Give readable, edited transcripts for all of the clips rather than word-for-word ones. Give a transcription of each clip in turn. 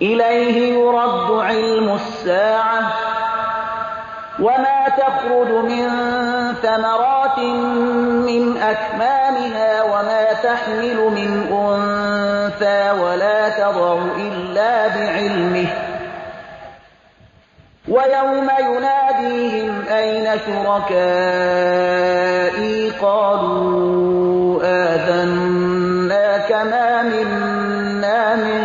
إليه يرد علم الساعة وما تخرج من ثمرات من أكمامها وما تحمل من أنثى ولا تضع إلا بعلمه ويوم يناديهم أين شركائي قالوا آذناك ما منا من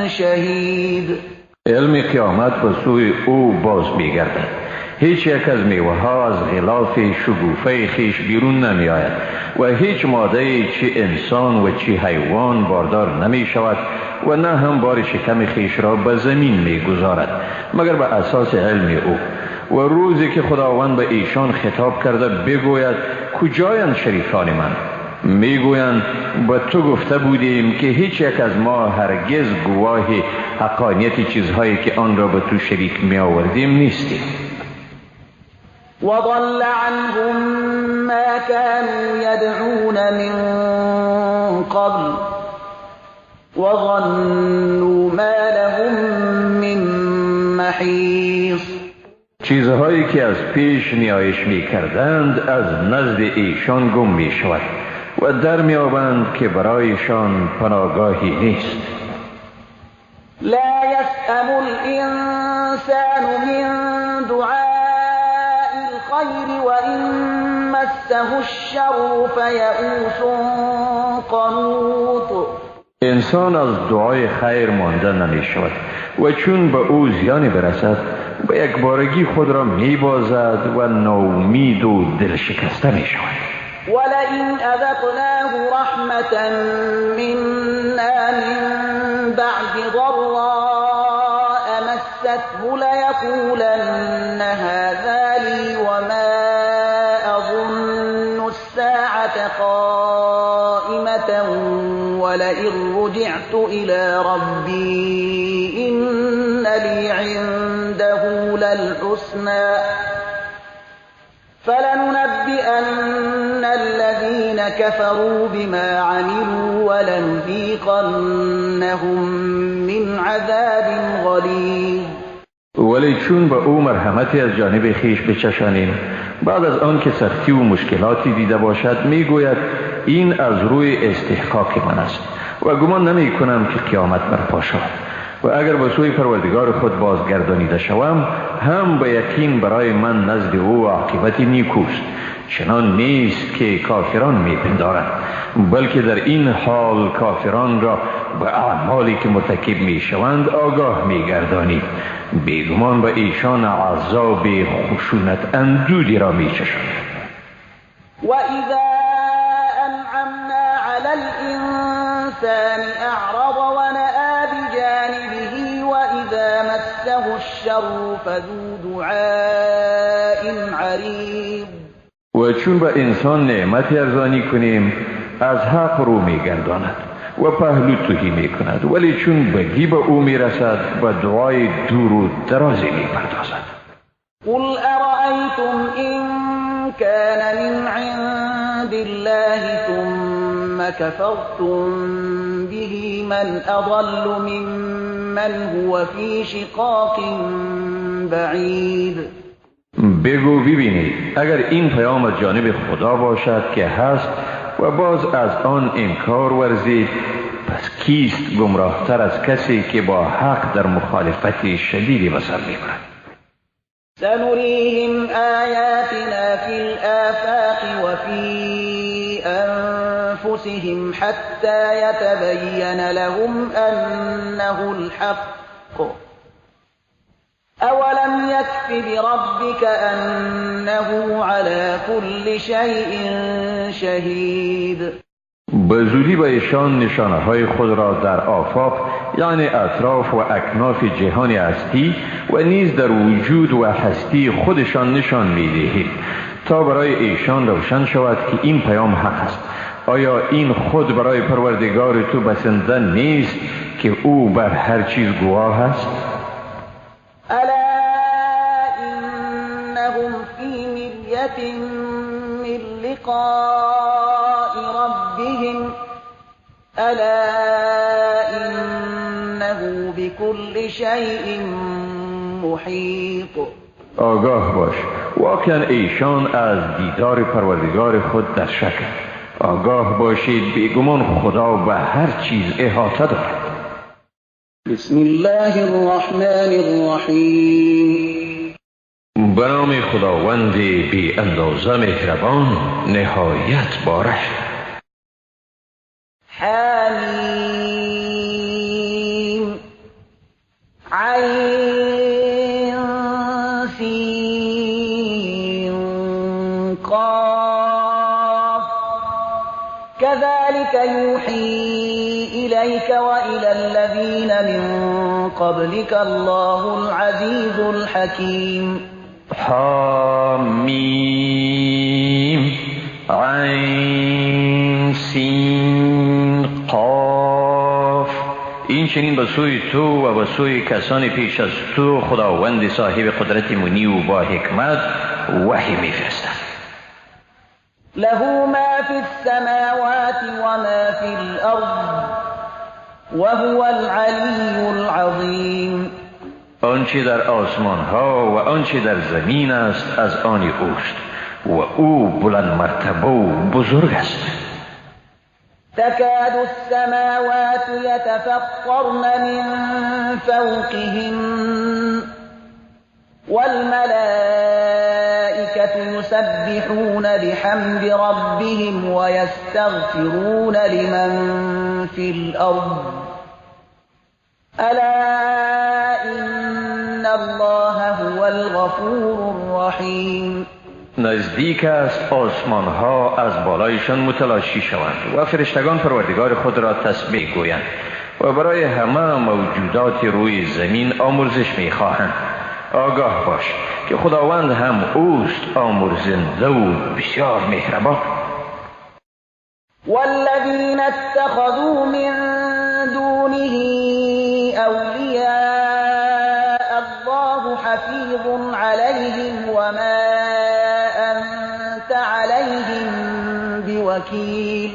شهید. علم قیامت به سوی او باز می‌گردد. هیچ یک از میوه ها از غلاف شگوفه خیش بیرون نمی آید و هیچ ماده چی انسان و چی حیوان باردار نمی شود و نه هم بار شکم خیش را به زمین می گذارد مگر به اساس علم او. و روزی که خداوند به ایشان خطاب کرده بگوید کجایند شریکان من؟ میگویند به تو گفته بودیم که هیچ یک از ما هرگز گواه حقانیت چیزهایی که آن را به تو شریک می آوردیم نیستیم. وضل عنهم ما كانوا يدعون من قبل وظنوا ما لهم من محیص. چیزهایی که از پیش نیایش می کردند از نزد ایشان گم می شود و در می آبند که برایشان پناهگاهی نیست. لا يسأم الإنسان من دعاء الخير وإن مسه الشر فيئوس قنوط. انسان از دعای خیر مانده نمی شود و چون به او زیانی برسد به یک بارگی خود را می بازد و ناامید و دلشکسته می شود. ولئن أذقناه رحمة منا من بعد ضراء مسته ليقولن هذا لي وما أظن الساعة قائمة ولئن رجعت إلى ربي إن لي عنده للحسنى فلننبئن الذين كفروا بما عملوا ولنذيقنهم من عذاب غليظ. ولی چون به او مرحمتی از جانب خیش بچشانیم بعد از آن که سختی و مشکلاتی دیده باشد میگوید این از روی استحقاق من است و گمان نمی کنم که قیامت برپا شود و اگر به سوی پروردگار خود بازگردانیده شوم هم به یقین برای من نزد او عاقبت نیکوست. چنان نیست که کافران میپندارند، بلکه در این حال کافران را به اعمالی که مرتکب میشوند آگاه میگردانیم. بیگمان به ایشان عذاب خشونت اندودی را میچشانیم. و اذا انعمنا علی الانسان اعرض ونأى بجانبه واذا مسه الشر فذو دعاء عریض. و چون به انسان نعمت ارزانی کنیم از حق رو میگرداند و پهلو تهی میکند، ولی چون بدی به او میرسد به دعای دور و درازی میپردازد. قل ارأیتم ان كان من عند الله ثم كفرتم به من اضل ممن هو في شقاق بعید. بگو ببینید اگر این پیام از جانب خدا باشد که هست و باز از آن انکار ورزید، پس کیست گمراهتر از کسی که با حق در مخالفت شدیدی به سر میبرد؟ سنریهم آیاتنا فی الآفاق وفی انفسهم حتی یتبین لهم انه الحق اولم یکف بربک انه علی کل شیء شهید. به زودی به ایشان نشانه های خود را در آفاق یعنی اطراف و اکناف جهان هستی و نیز در وجود و هستی خودشان نشان می‌دهیم تا برای ایشان روشن شود که این پیام حق است. آیا این خود برای پروردگار تو بسنده نیست که او بر هر چیز گواه است؟ الا انهم فی مریة من لقاء ربهم الا انه بكل شيء محيط. آگاه باش، واقعا ایشان از دیدار پروردگار خود در شک. آگاه باشید، بیگمان خدا به هر چیز احاطه دارد. بسم الله الرحمن الرحیم. به نام خداوند بی اندازه مهربان، نهایت بارش. حمیم عین سین قاف. كذلك يوحي إليك وإلى الذين من قبلك الله العزيز الحكيم. حمیم عین سین قاف. این چنین به سوی تو و به سوی کسان پیش از تو خداوند صاحب قدرت منی و با حکمت وحی میفرستد. له ما في السماوات وما في الأرض وهو العلی العظیم. آنچه در آسمان ها و آنچه در زمین است از آن اوست و او بلند مرتبه و بزرگ است. تكاد السماوات يتفطرن من فوقهن والملائكة يسبحون بحمد ربهم ويستغفرون لمن في الأرض ألا إن الله هو الغفور الرحيم. نزدیک است آسمان ها از بالایشان متلاشی شوند و فرشتگان پروردگار خود را تسبیح گویند و برای همه موجودات روی زمین آمرزش میخواهند. آگاه باش که خداوند هم اوست آمرزنده و بسیار مهربان. والذین اتخذوا من دونه اولیاء الله حفیظ علیهم وما انت علیهم بوکیل.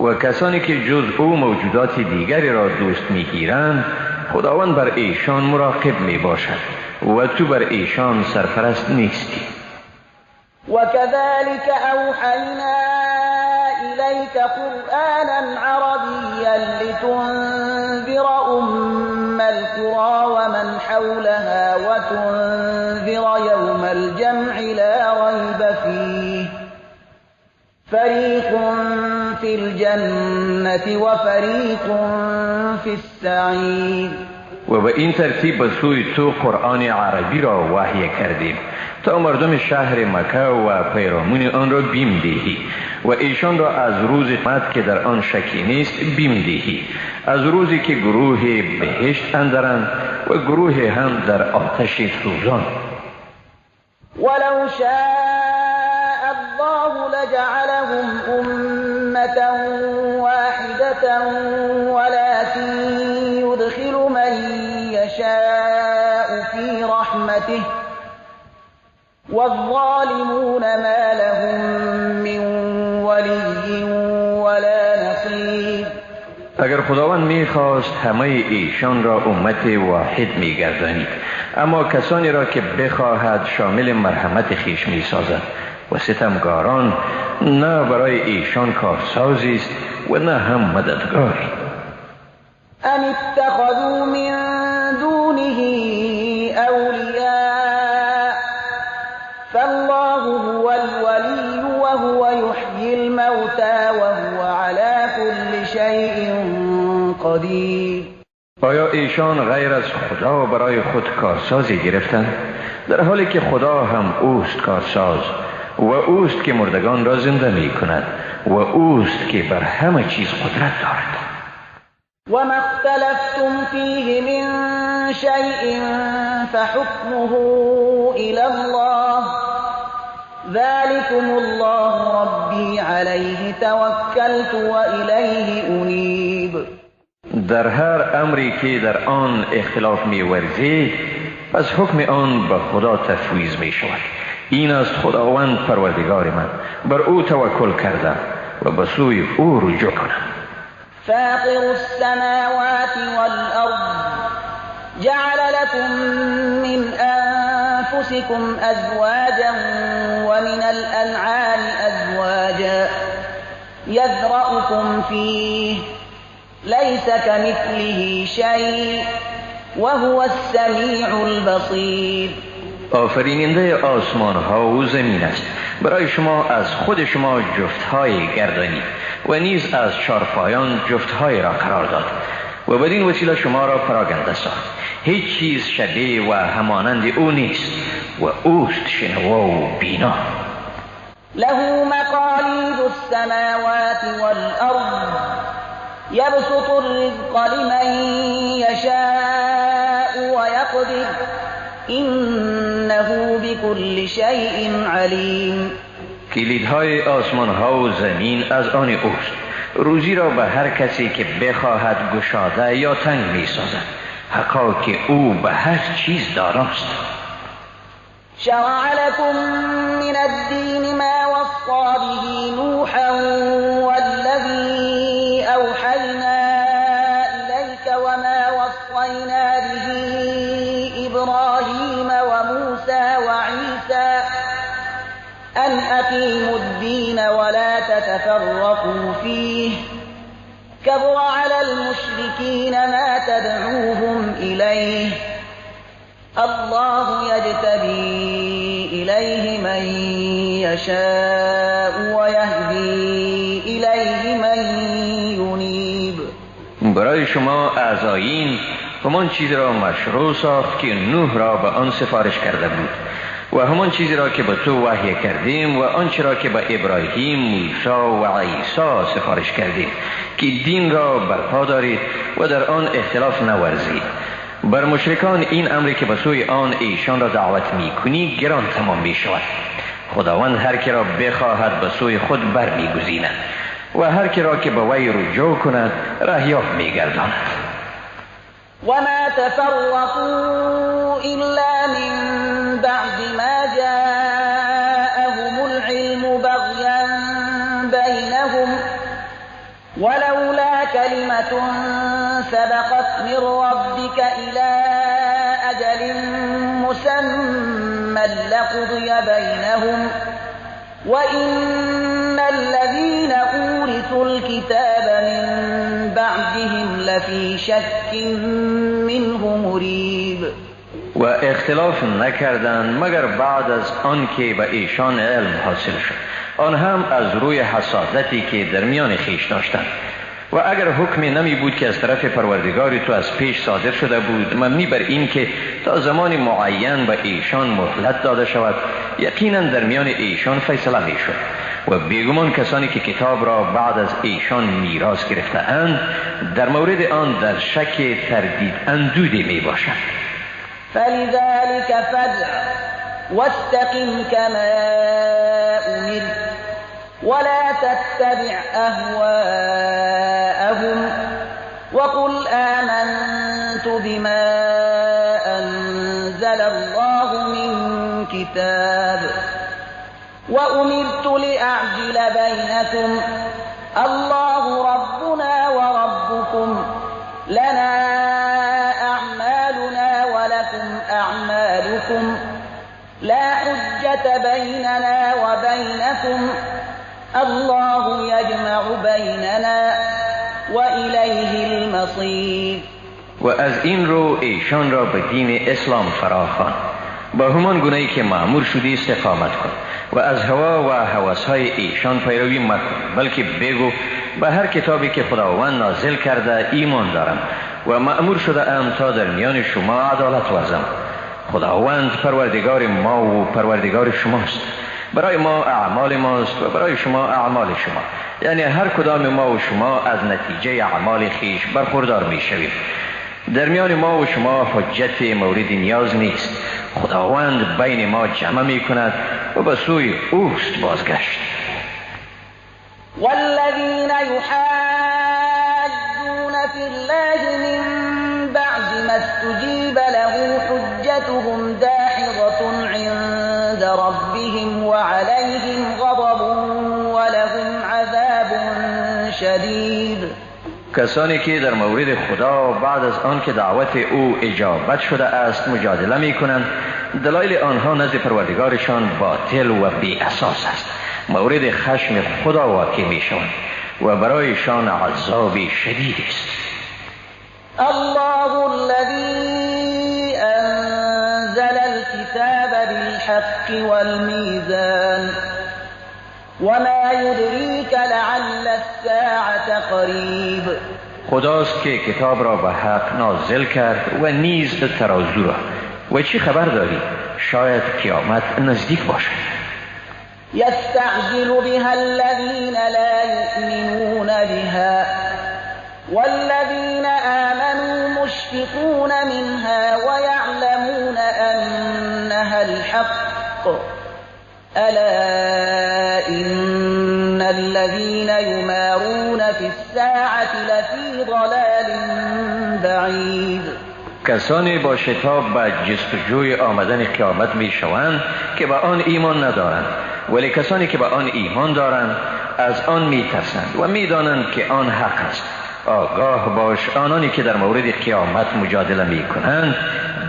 و کسانی که جز او موجودات دیگری را دوست میگیرند، خداوند بر ایشان مراقب میباشد و تو بر ایشان سرپرست نیستی. وكذلك أوحينا إليك قرآنا عربيا لتنذر أم القرى ومن حولها وتنذر يوم الجمع لا ريب فيه فريق في الجنة وفريق في السعير. و به این ترتیب به سوی تو قرآن عربی را وحی کردیم تا مردم شهر مکه و پیرامون آن را بیم دهی و ایشان را از روز قیامت که در آن شکی نیست بیم دهی، از روزی که گروه بهشت اندرند و گروه هم در آتش سوزان. ولو شاء الله لجعلهم أمة واحدة ولكن يدخل من يشاء في رحمته والظالمون ما لهم من ولي ولا نصير. اگر خداوند میخواست همه ایشان را امت واحد میگردانید، اما کسانی را که بخواهد شامل مرحمت خویش میسازد و ستمگاران نه برای ایشان کارسازی است و نه هم مددگاری. ام اتخذوا من دونه اولیاء فالله هو الولی وهو یحیی الموتى وهو على كل شیء قدیر. آیا ایشان غیر از خدا برای خود کارسازی گرفتند؟ در حالی که خدا هم اوست کارساز و اوست که مردگان را زنده می کند و اوست که بر همه چیز قدرت دارد. وما اختلفتم فیه من شیء فحکمه الی الله ذلكم الله ربی علیه توکلت و الیه انیب. در هر امری که در آن اختلاف می‌ورزید پس حکم آن به خدا تفویض می شود. این است خداوند پروردگار من، بر او توکل کردم و به سوی او رجوع کنم. فاطر السماوات والارض جعل لكم من أنفسكم أزواجا ومن الأنعام أزواجا يذرأكم فيه ليس كمثله شيء وهو السميع البصير. آفریننده آسمان ها و زمین است. برای شما از خود شما جفت های گردانید و نیز از چارپایان جفت های را قرار داد و بدین وسیله شما را پراگنده ساخت. هیچ چیز شبیه و همانند او نیست و اوست شنوا و بینا. له مقالید السماوات والارض یبسط الرزق لمن یشاء ویقدر انه بكل شیء علیم. کلیدهای آسمان ها و زمین از آن اوست. روزی را به هر کسی که بخواهد گشاده یا تنگ می سازد. حقا که او به هر چیز داراست. شرع لكم من الدین ما وصى به نوحا والذی اوحینا الیک وما وصینا به ابراهیم وموسى وعیسی أن أقيموا الدين ولا تتفرقوا فيه كبر على المشركين ما تدعوهم إليه الله يجتبي إليه من يشاء ويهدي إليه من ينيب. برای شما از آیین همان چیز را مشروع ساخت که نوح را به آن سفارش کرده بود و همان چیزی را که به تو وحی کردیم و آنچه را که به ابراهیم، موسی و عیسی سفارش کردیم که دین را برپا دارید و در آن اختلاف نورزید. بر مشرکان این امری که به سوی آن ایشان را دعوت میکنی گران تمام می شود. خداوند هر که را بخواهد به سوی خود بر میگزیند و هر که را که به وی رجوع کند رهیاب میگرداند. وما تفرقوا إلا من بعد ما جاءهم العلم بغيا بينهم ولولا كلمة سبقت من ربك إلى أجل مسمى لقضي بينهم وإن الذين أورثوا الكتاب من بعدهم لفي شك منه مريب. و اختلاف نکردند مگر بعد از آن که به ایشان علم حاصل شد، آن هم از روی حسادتی که در میان خویش داشتند. و اگر حکمی نمی بود که از طرف پروردگار تو از پیش صادر شده بود مبنی بر این که تا زمان معین به ایشان مهلت داده شود، یقینا در میان ایشان فیصله می شد. و بیگمان کسانی که کتاب را بعد از ایشان میراث گرفته اند در مورد آن در شک تردید اندودی می باشند. فلذلك فادع واستقم كما أمرت ولا تتبع أهواءهم وقل آمنت بما أنزل الله من كتاب وأمرت لأعدل بينكم الله ربنا وربكم لنا أعمالنا ولكم أعمالكم لا حجة بيننا وبينكم الله يجمع بيننا وإليه المصير. و از این رو ایشان را به دین اسلام فراخوان، با همان گونه‌ای که مأمور شدی استقامت کن و از هوا و هوس‌های ایشان پیروی مکن، بلکه بگو به هر کتابی که خداوند نازل کرده ایمان دارم و مأمور شده ام تا در میان شما عدالت ورزم. خداوند پروردگار ما و پروردگار شماست، برای ما اعمال ماست و برای شما اعمال شما، یعنی هر کدام ما و شما از نتیجه اعمال خیش برخوردار می شویم. در میان ما و شما حجت مورد نیاز نیست، خداوند بین ما جمع می کند و به سوی اوست بازگشت. والذین یحاجون فی الله من بعد ما استجیب له حجتهم داحضة عند ربهم وعليهم غضب ولهم عذاب شدید. کسانی که در مورد خدا بعد از آن که دعوت او اجابت شده است مجادله می کنند، دلایل آنها نزد پروردگارشان باطل و بی اساس است، مورد خشم خدا واقع می شوند و برایشان عذاب شدید است. الله الذي انزل الكتاب بالحق والميزان وما يدريك لعل الساعة قریب. خداست که کتاب را به حق نازل کرد و نیز ترازو را، و چی خبر داری؟ شاید قیامت نزدیک باشد. يستعجل بها الذين لا يؤمنون بها والذين آمنوا مشفقون منها ويعلمون أنها الحق ألا إن الذين يمارون في الساعة لفي ضلال بعيد. کسانی با شتاب به جستجوی آمدن قیامت می شوند که به آن ایمان ندارند، ولی کسانی که به آن ایمان دارند از آن می ترسند و می دانند که آن حق است. آگاه باش، آنانی که در مورد قیامت مجادله می کنند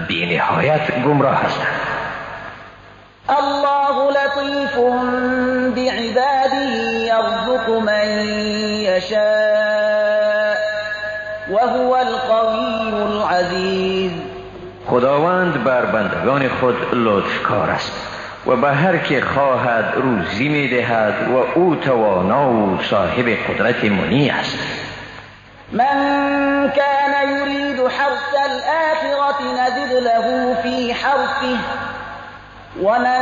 بی نهایت گمراه هستند. الله لطیف بعباده یرزق من یشاء وهو القوی العزیز. خداوند بر بندگان خود لطفکار است و به هر که خواهد روزی می دهد و او توانا و صاحب قدرت منی است. من كان يريد حرث الآخرة نزد له في حرثه ومن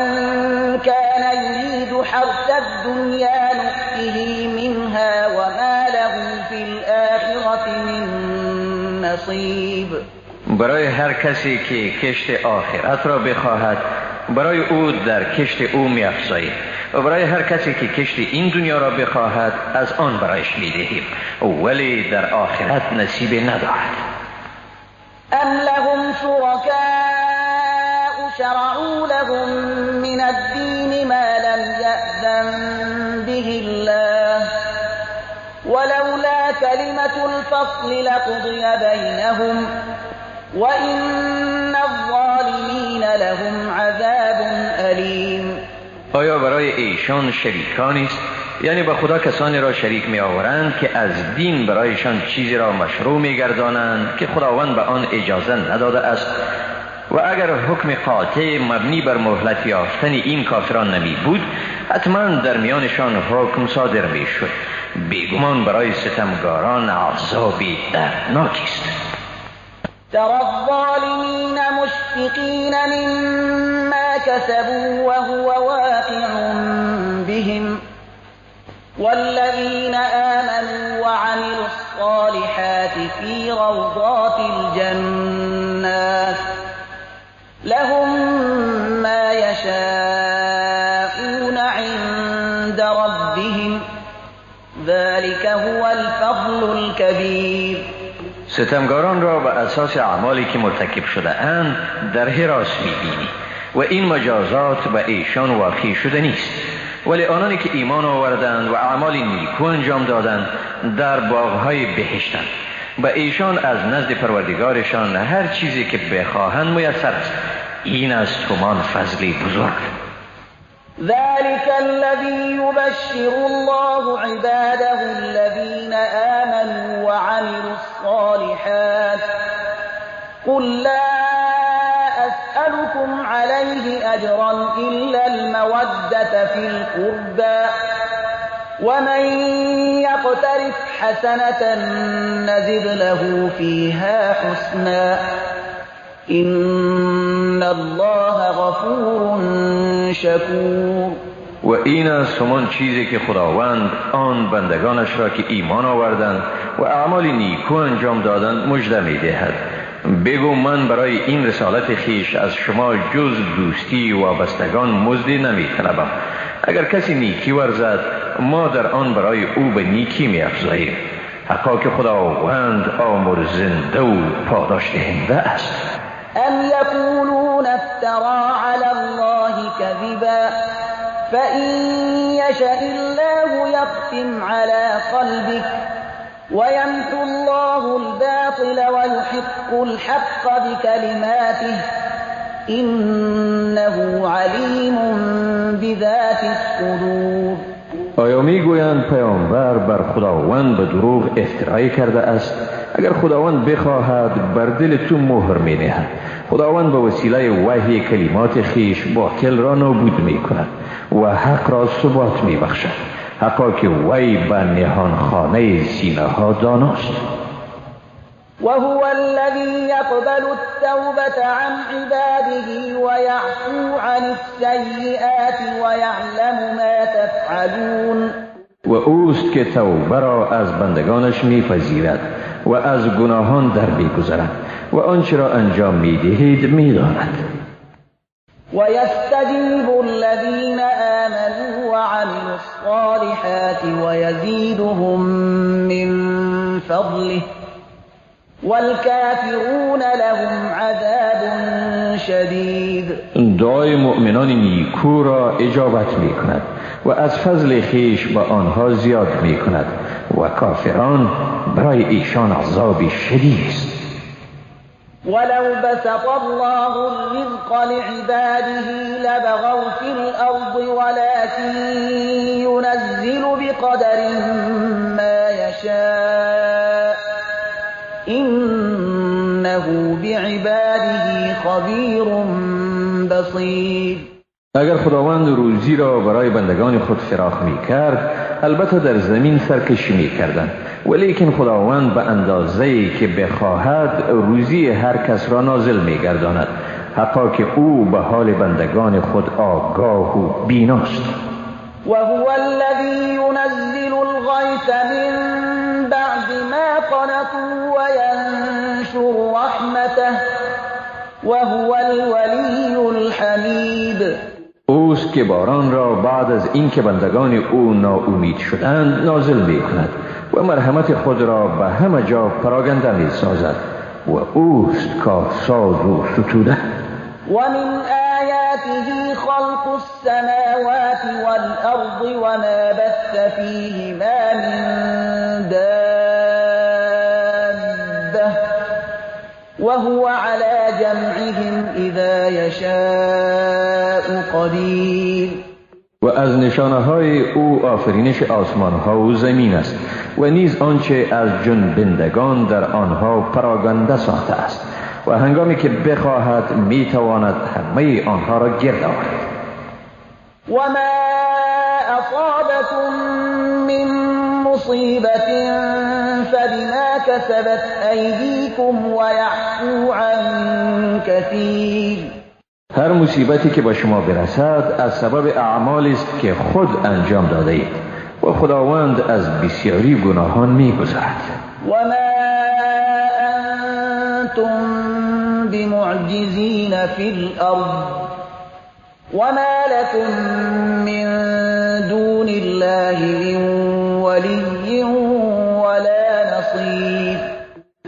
كان يريد حرث الدنيا نؤته منها وما له في الآخرة من نصيب. برای هر کسی که کشت آخرت را بخواهد برای او در کشت او می‌افزاییم و برای هر کسی که کشت این دنیا را بخواهد از آن برایش می‌دهیم، ولی در آخرت نصیب ندارد. ام لهم شرکاء شرعوا لهم من الدین ما لم یأذن به الله ولولا کلمة الفصل لقضی بینهم وإن الظالمین لهم عذاب ألیم. آیا برای ایشان شریکانی است؟ یعنی به خدا کسانی را شریک می آورند که از دین برایشان چیزی را مشروع می گردانند که خداوند به آن اجازه نداده است، و اگر حکم قاطع مبنی بر مهلت یافتن این کافران نمی بود حتما در میانشان حکم صادر می شد. بیگمان برای ستمگاران عذابی دردناکی است. ترى الظالمین مشفقین مما كسبوا وهو واقع بهم والذین آمنوا وعملوا الصالحات في روضات الجنات لهم ما يشاءون عند ربهم ذلك هو الفضل الكبير. ستمگاران را به اساس اعمالی که مرتکب شده اند در هراس می‌بینی و این مجازات به ایشان واقع شده نیست، ولی آنانی که ایمان آوردند و اعمال نیکو انجام دادند در باغ‌های بهشتند. به ایشان از نزد پروردگارشان هر چیزی که بخواهند میسر است. این است همان فضل بزرگ. ذلك الذي يبشر الله عباده الذين آمنوا وعملوا الصالحات قل لا أسألكم عليه أجرا إلا المودة في القربى ومن يقترف حسنة نزد له فيها حسنا إن الله غفور شکور. و این است همان چیزی که خداوند آن بندگانش را که ایمان آوردند و اعمال نیکو انجام دادند مژده می‌دهد. بگو من برای این رسالت خویش از شما جز دوستی و وابستگان مزدی نمی‌طلبم. اگر کسی نیکی ورزد ما در آن برای او به نیکی می‌افزاییم. حقا که خداوند آمرزنده و پاداش دهنده است. ام یقولون افترا علی الله كذبا فإن يشأ الله يختم على قلبك ويمحو الله الباطل ويحق الحق بكلماته إنه عليم بذات الصدور. آیا میگویند پیامبر بر خداوند به دروغ افترای کرده است؟ اگر خداوند بخواهد بر دل تو مهر می نهد. خداوند به وسیله وحی کلمات خیش باطل را نابود می کند و حق را ثبات می بخشد. حقا که وی به نهان خانه سینه ها داناست. وهو الذي يقبل التوبة عن عباده ويعفو عن السيئات ويعلم ما تفعلون. و اوست که توبه را از بندگانش میپذیرد و از گناهان در میگذرد و آنچه را انجام میدهید میداند. ويستجيب الذين آمنوا وعملوا الصالحات ويزيدهم من فضله والكافرون لهم عذاب شدید. دعای مؤمنان نیکو را اجابت می کند و از فضل خویش به آنها زیاد می کند و کافران برای ایشان عذاب شدید است. ولو بسط الله الرزق لعباده لبغوا في الأرض ولكن ينزل بقدر ما يشاء إنه بعباده خبير بصير. اگر خداوند روزی را برای بندگان خود فراخ می کرد، البته در زمین سرکشی می کردند، ولیکن خداوند به اندازه‌ای که بخواهد روزی هر کس را نازل می گرداند، حقا که او به حال بندگان خود آگاه و بیناست. وهو الذي ينزل الغيث من بعد ما قنطوا وينشر رحمته وهو الولي الحميد. اوست که باران را بعد از اینکه بندگان او ناامید شدند نازل می کند و مرحمت خود را به همه جا پراگنده می سازد و اوست کارساز و ستوده. ومن آیاته خلق السماوات والأرض وما بث فيهما من دابة وهو على جمعهم إذا يشاء قدير. و از نشانه های او آفرینش آسمان ها و زمین است و نیز آنچه از جنبندگان در آنها پراگنده ساخته است و هنگامی که بخواهد میتواند همه آنها را گرد آورد. و ما اصابکم من مصیبت فبما کسبت ایدیکم ویعفو عن کثیر. هر مصیبتی که به شما برسد از سبب اعمالی است که خود انجام داده اید و خداوند از بسیاری گناهان میگذرد. و ما انتم بمعجزین فی الارض وما لكم من دون الله من ولی ولا نصیر.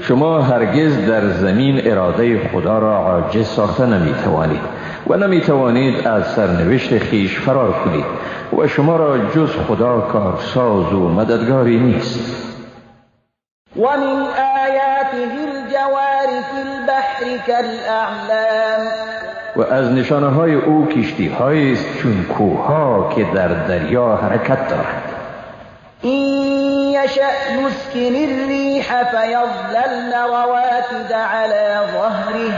شما هرگز در زمین اراده خدا را عاجز ساخته نمیتوانید و نمیتوانید از سرنوشت خیش فرار کنید و شما را جز خدا کارساز و مددگاری نیست. ومن آیاته الجوار فی البحر كالأعلام. و از نشانه های او کشتی های است چون کوه که در دریا حرکت دارند. إن يشأ يسكن الريح فيظللن رواكد على ظهره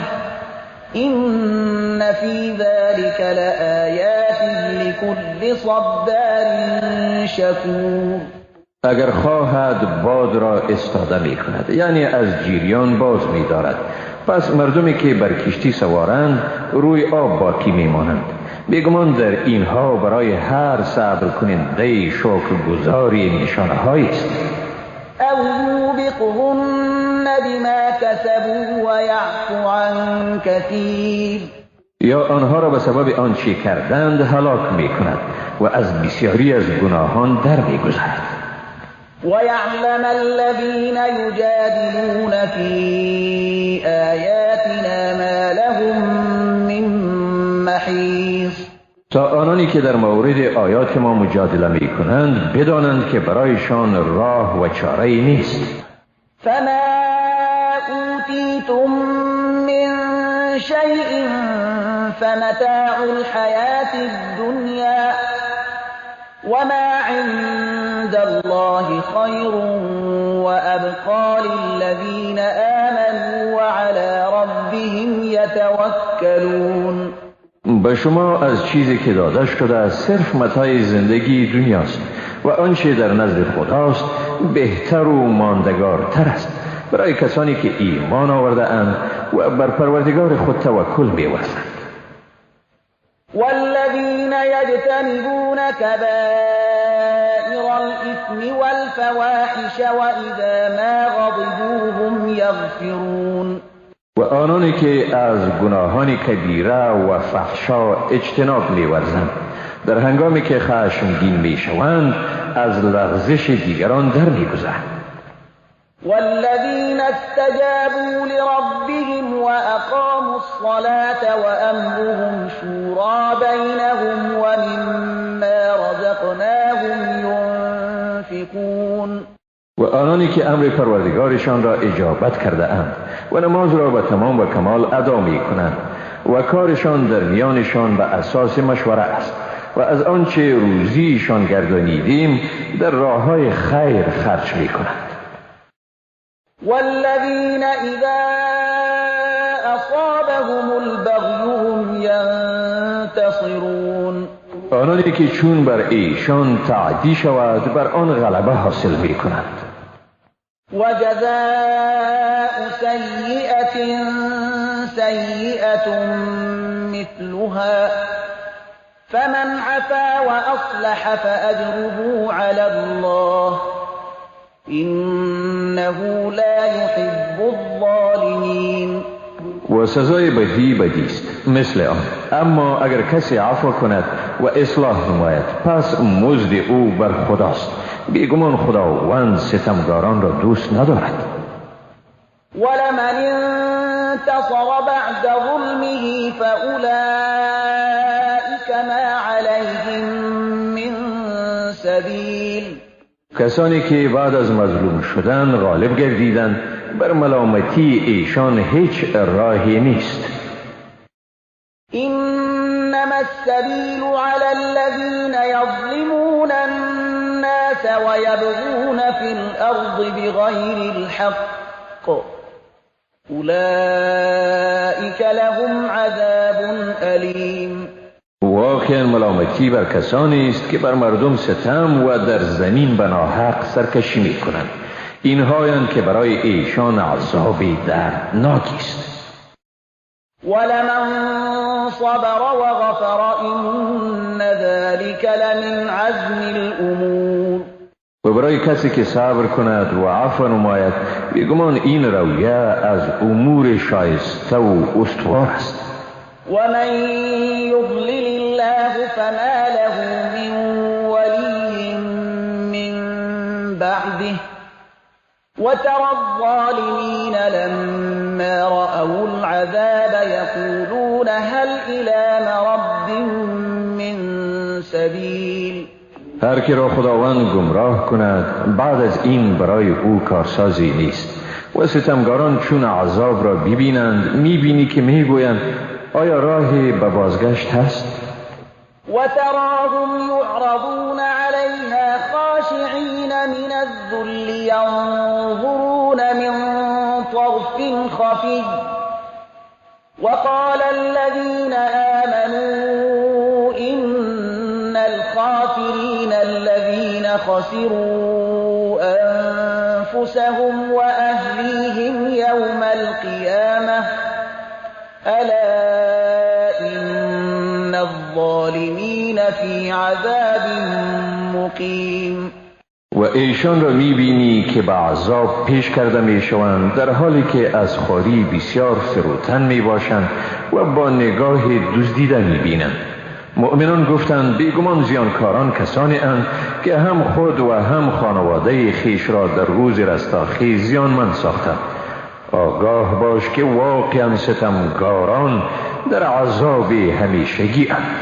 إن في ذلك لآيات لكل صبار شكور. اگر خواهد باد را استاده می کند، یعنی از جریان باز می دارد. پس مردمی که بر کشتی سوارند روی آب باقی می مانند. بیگمان در اینها برای هر صبر کننده شکرگزاری نشانه هایی است. او یوبقهن بما کسبوا ویعفو عن کثیر. یا آنها را به سبب آنچه کردند هلاک می کند و از بسیاری از گناهان در می گذرد. ويعلم الذين يجادلون في آياتنا ما لهم من محيص. تا آنانی که در مورد آیات ما مجادله می کنند بدانند که برایشان راه و چاره نیست. فما اوتیتم من شیء فمتاع الحیاة الدنیا وما عند الله خیر وأبقى للذین آمنوا وعلى ربهم یتوکلون. به شما از چیزی که داده شده صرف متاع زندگی دنیاست و آنچه در نزد خداست بهتر و ماندگارتر است برای کسانی که ایمان آورده اند و بر پروردگار خود توکل می‌ورزند. والذین یجتنبون کبائر الاثم والفواحش واذا ما غضبوا هم یغفرون. و آنانی که از گناهان کبیره و فحشا اجتناب می‌ورزند، در هنگامی که خشمگین می‌شوند از لغزش دیگران در می‌گذرند. والذین استجابوا لربهم وأقاموا الصلاة وأمرهم شورى بینهم ومما رزقناهم ينفقون. و آنانی که امر پروردگارشان را اجابت کرده اند و نماز را به تمام و کمال ادا می کنند و کارشان در میانشان به اساس مشوره است و از آنچه روزیشان گردانیدیم در راههای خیر خرج می کنند. والذین اذا اصابهم البغی هم ینتصرون. آنانی که چون بر ایشان تعدی شود بر آن غلبه حاصل می کنند. وجزاء سیئة سیئة مثلها فمن عفا وأصلح فأجره على الله إنه لا يحب الظالمین. و سزای بدی بدی است مثل آن، اما اگر کسی عفو کند و اصلاح نماید پس مزد او بر خداست، بیگمان خداوند ستمگاران را دوست ندارد. ولمن انتصر بعد ظلمه فأولئک ما علیهم من سبیل. کسانی که بعد از مظلوم شدن غالب گردیدند بر ملامتی ایشان هیچ راهی نیست. انما السبیل علی الذین یظلمون الناس ویبغون فی الارض بغیر الحق اولئک لهم عذاب الیم. واقعا ملامتی بر کسانی است که بر مردم ستم و در زمین به ناحق سرکشی می کنند. اینهایند که برای ایشان عذاب دردناکی است. ولمن صبر وغفر إن ذلك لمن عزم الأمور. و برای کسی که صبر کند و عفو نماید بیگمان این رویه از امور شایسته و استوار است. ومن يضلل الله فما له من ولي من بعده وترى الظالمين لما رأوا العذاب يقولون هل إلى مرد من سبيل. هر که را خداوند گمراه کند بعد از این برای او کارسازی نیست و ستمگاران چون عذاب را ببینند میبینی که میگویند آیا راهی به بازگشت هست؟ وتراهم يعرضون عليها خاشعين من الذل ينظرون من طرف خفي وقال الذين آمنوا إن الخاسرين الذين خسروا أنفسهم وأهليهم يوم القيامة ألا إن الظالمین فی عذاب مقیم. و ایشان را میبینی که به عذاب پیش کرده میشوند در حالی که از خواری بسیار فروتن میباشند و با نگاه دزدیده میبینند. مؤمنان گفتند بیگمان زیانکاران کسانی اند که هم خود و هم خانواده خویش را در روز رستاخیز زیانمند ساختند. آگاه باش که واقعا ستمگاران در عذاب همیشگی اند.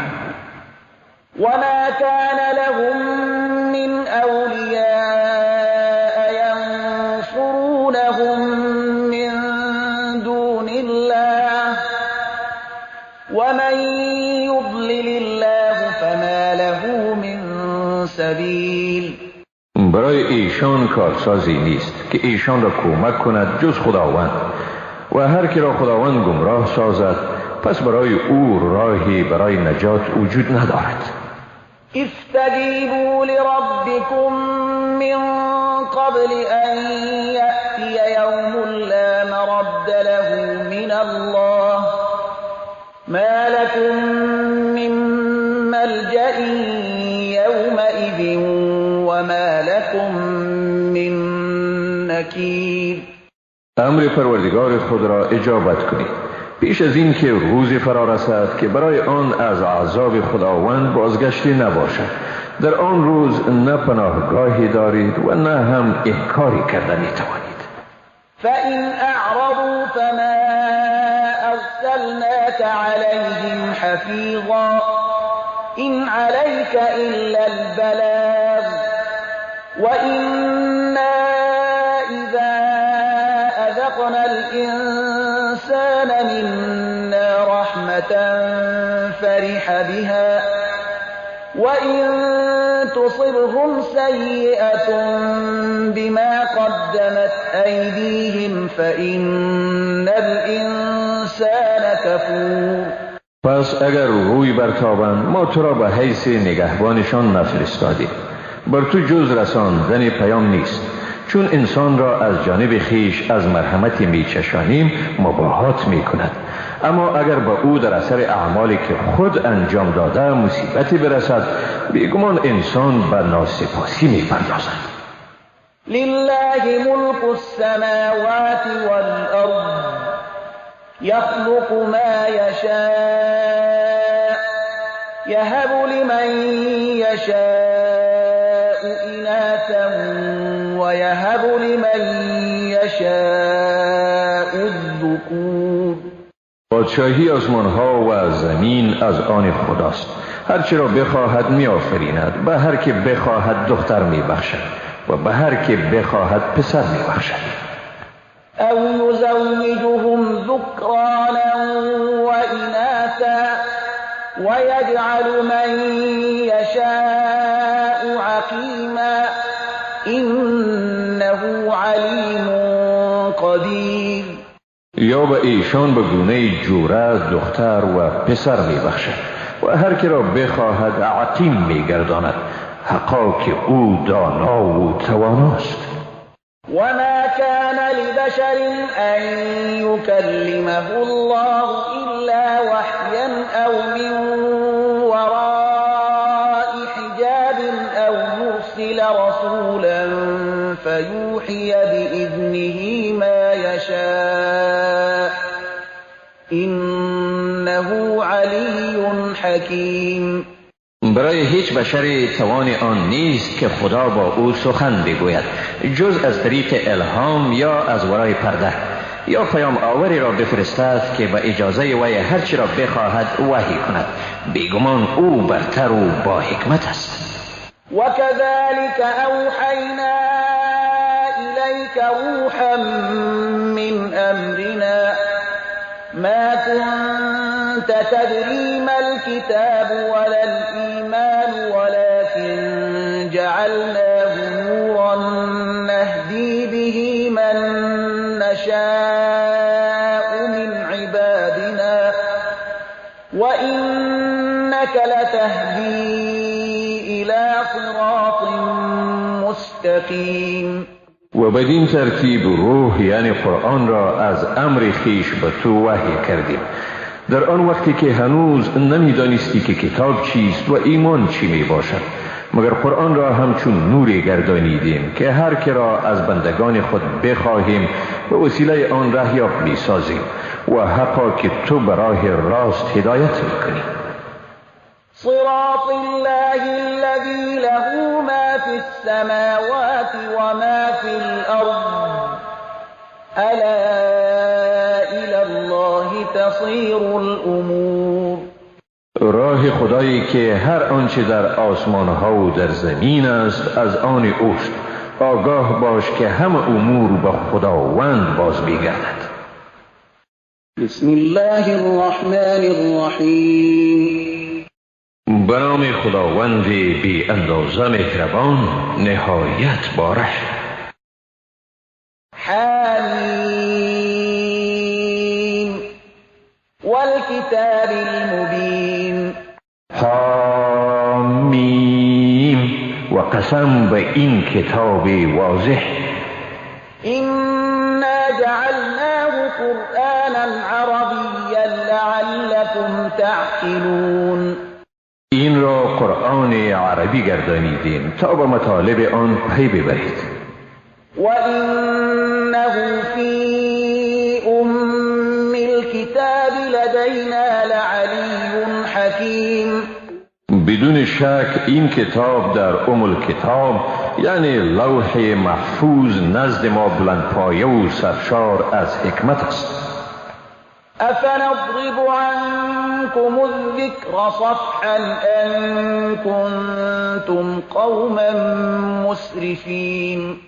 وما كان لهم من أولياء ينصرونهم من دون الله ومن يضلل الله فما له من سبیل. برای ایشان کارسازی نیست که ایشان را کمک کند جز خداوند، و هر کی را خداوند گمراه سازد پس برای او راهی برای نجات وجود ندارد. استجیبوا لربکم من قبل ان یأتی یوم لا مرد له من الله ما لكم من ملجأ یومئذ وما لكم من نکیر. امر پروردگار خود را اجابت کنید پیش از این که روزی فرا رسد که برای آن از عذاب خداوند بازگشتی نباشد. در آن روز نه پناهگاهی دارید و نه هم انکاری کرده میتوانید. فإن أعرضوا فما أرسلناك عليهم حفیظا إن عليك إلا البلاغ وإنا إذا أذقنا الإنسان منا رحمة فرح بها وإن تصبهم سيئة بما قدمت أيديهم فإن الإنسان كفور. پس اگر روی برتابند ما تو را به حیث نگهبانشان نفرستادیم، بر تو جز رساندن پیام نیست. چون انسان را از جانب خیش از مرحمت میچشانیم مباهات میکند، اما اگر با او در اثر اعمالی که خود انجام داده مصیبتی برسد بیگمان انسان به ناسپاسی میپردازد. لله ملک السماوات والارض یخلق ما یشاء یهب لمن یشاء اناثا ویهب لمن یشاء الذکور. پادشاهی آسمان ها و زمین از آن خداست، هر چه را بخواهد می آفریند، به هر که بخواهد دختر می بخشد و به هر که بخواهد پسر می بخشد. او یزوجهم ذکرانا و اناثا ویجعل من یشاء عقیما انه علیم قدیر. یا به ایشان به گونه جوره دختر و پسر می بخشد و هر که را بخواهد عقیم می گرداند، حقا که او دانا و تواناست. وما كان لبشر أن يكلمه الله إلا وحيا أو من وراء حجاب أو يرسل رسولا فيوحي بإذنه ما يشاء إنه علي حكيم. برای هیچ بشری توان آن نیست که خدا با او سخن بگوید جز از طریق الهام یا از ورای پرده، یا پیام آوری را بفرستد که به اجازه وی هرچی را بخواهد وحی کند. بیگمان او برتر و با حکمت است. وكذلك أوحينا إليك روحا من أمرنا ما كنت تدري ما الكتاب ولا الإيمان ولكن جعلناه نورا نهدي به من نشاء من عبادنا وإنك لتهدي إلى صراط مستقيم. و بدین ترتیب روح یعنی قرآن را از امر خیش به تو وحی کردیم، در آن وقتی که هنوز نمیدانستی که کتاب چیست و ایمان چی می باشد، مگر قرآن را همچون نوری گردانیدیم که هر که را از بندگان خود بخواهیم به وسیله آن رهیاب می سازیم و حقا که تو به راه راست هدایت می کنی. صراط الله الذي له ما في السماوات وما في الأرض ألا إلى الله تصير الأمور. راه خدایی که هر آنچه در آسمان ها و در زمین است از آن اوست. آگاه باش که همه امور به خداوند باز می‌گردد. بسم الله الرحمن الرحیم. به نام خداوند بی اندازه مهربان، نهایت بارش. حمیم والکتاب المبین. حمیم و قسم به این کتاب واضح. إنا جعلناه قرآنا عربیا لعلكم تعقلون. این را قرآن عربی گردانیدیم تا به مطالب آن پی ببرید. وإنه في أم الكتاب لدينا لعلي حكيم. بدون شک این کتاب در ام الکتاب، یعنی لوح محفوظ، نزد ما بلندپایه و سرشار از حکمت است. أفنضرب عنكم الذكر صفحا أن كنتم قوما مسرفين.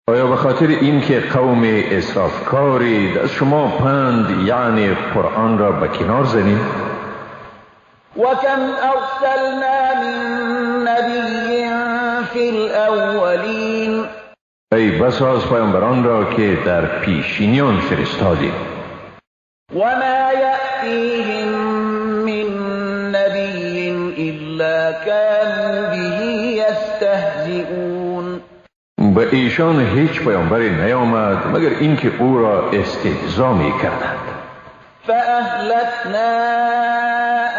آیا به خاطر اینکه قوم اسرافکارید از شما پند یعنی قرآن را به کنار زنیم؟ وكم أرسلنا من نبي في الأولين. ای بسا از پیامبران را که در پیشینیان فرستادیم. وما يأتيهم من نبي إلا كانوا به يستهزئون. به ایشان هیچ پیامبری نیامد مگر اینکه او را استهزا می‌کردند. فأهلكنا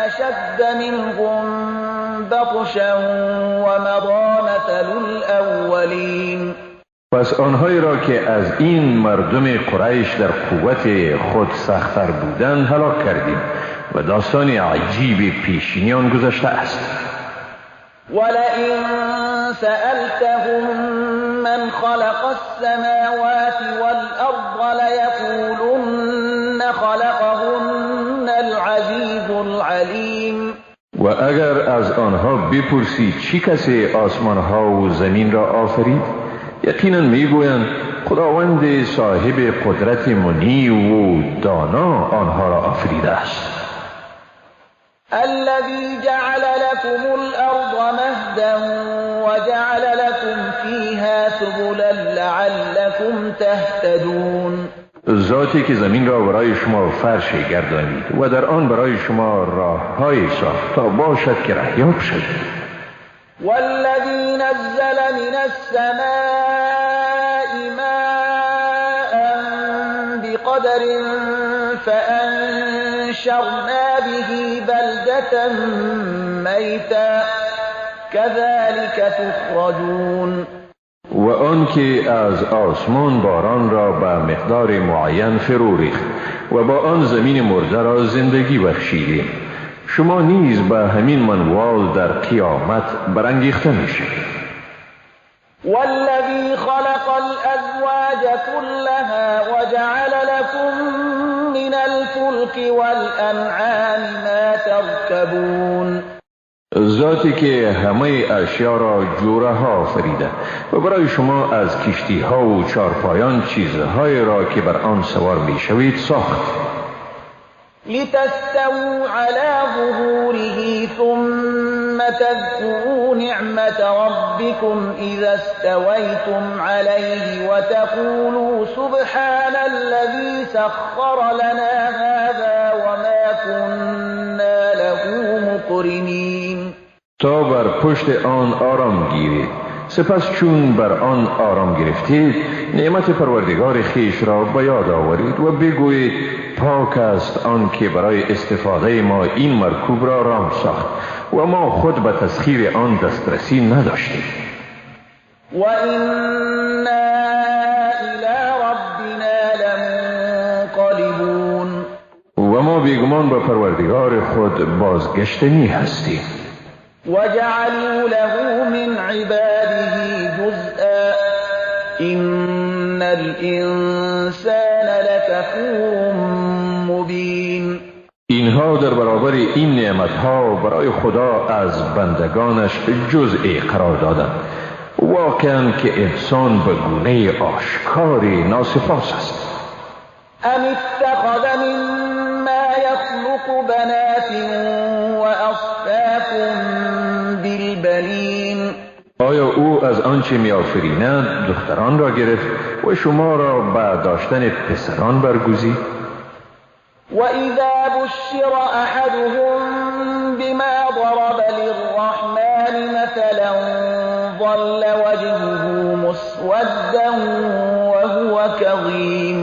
أشد منهم بطشا ومضى مثل الأولين. پس آنهایی را که از این مردم قریش در قوت خود سخت‌تر بودند هلاک کردیم و داستان عجیب پیشینیان گذشته است. ولئن سألتهم من خلق السماوات والأرض ليقولن خلقهن العزیز العلیم. و اگر از آنها بپرسی چی کسی آسمان ها و زمین را آفرید، یقینا میگویند خداوند صاحب قدرت منیع و دانا آنها را آفریده است. الذي جعل لكم الأرض مهدا وجعل لكم فيها سبلا لعلكم تهتدون. ذاتی که زمین را برای شما فرش گردانید و در آن برای شما راه‌های ساخت تا باشد که رهیاب شوید. والذی نزل من السماء ماء بقدر فأنشرنا به بلدة میتا كذلك تخرجون. و آن که از آسمان باران را به مقدار معین فرو ریخت و با آن زمین مرده را زندگی بخشیدیم، شما نیز به همین منوال در قیامت برانگیخته میشوید. والذی خلق الازواج كلها وجعل لكم من الفلك والانعام ما تركبون. ذاتی که همه اشیا را جوره ها آفریده و برای شما از کشتی ها و چارپایان چیزهای را که بر آن سوار میشوید ساخت. لتستووا على ظهوره ثم تذكروا نعمة ربكم إذا استويتم عليه وتقولوا سبحان الذي سخر لنا هذا وما كنا له مقرنين. تا بر پشت آن آرام گیرید، سپس چون بر آن آرام گرفتید نعمت پروردگار خویش را به یاد آورید و بگویید پاک است آن که برای استفاده ما این مرکوب را رام ساخت و ما خود به تسخیر آن دسترسی نداشتیم. و إنا إلی ربنا لمنقلبون. و ما بیگمان به پروردگار خود بازگشتنی هستیم. وجعلوا له من عباده جزءا إن الإنسان لكفور مبين. اینها اینها در برابر این نعمتها برای خدا از بندگانش جزئی قرار دادند. واقعا که انسان به گونه آشکاری ناسپاس است. ام اتخذ مما یخلق بنات واصفاکم بالبنین. آیا او از آنچه میآفریند دختران را گرفت و شما را به داشتن پسران برگزید؟ وإذا بشر أحدهم بما ضرب للرحمن مثلا ظل وجهه مسودا وهو كظيم.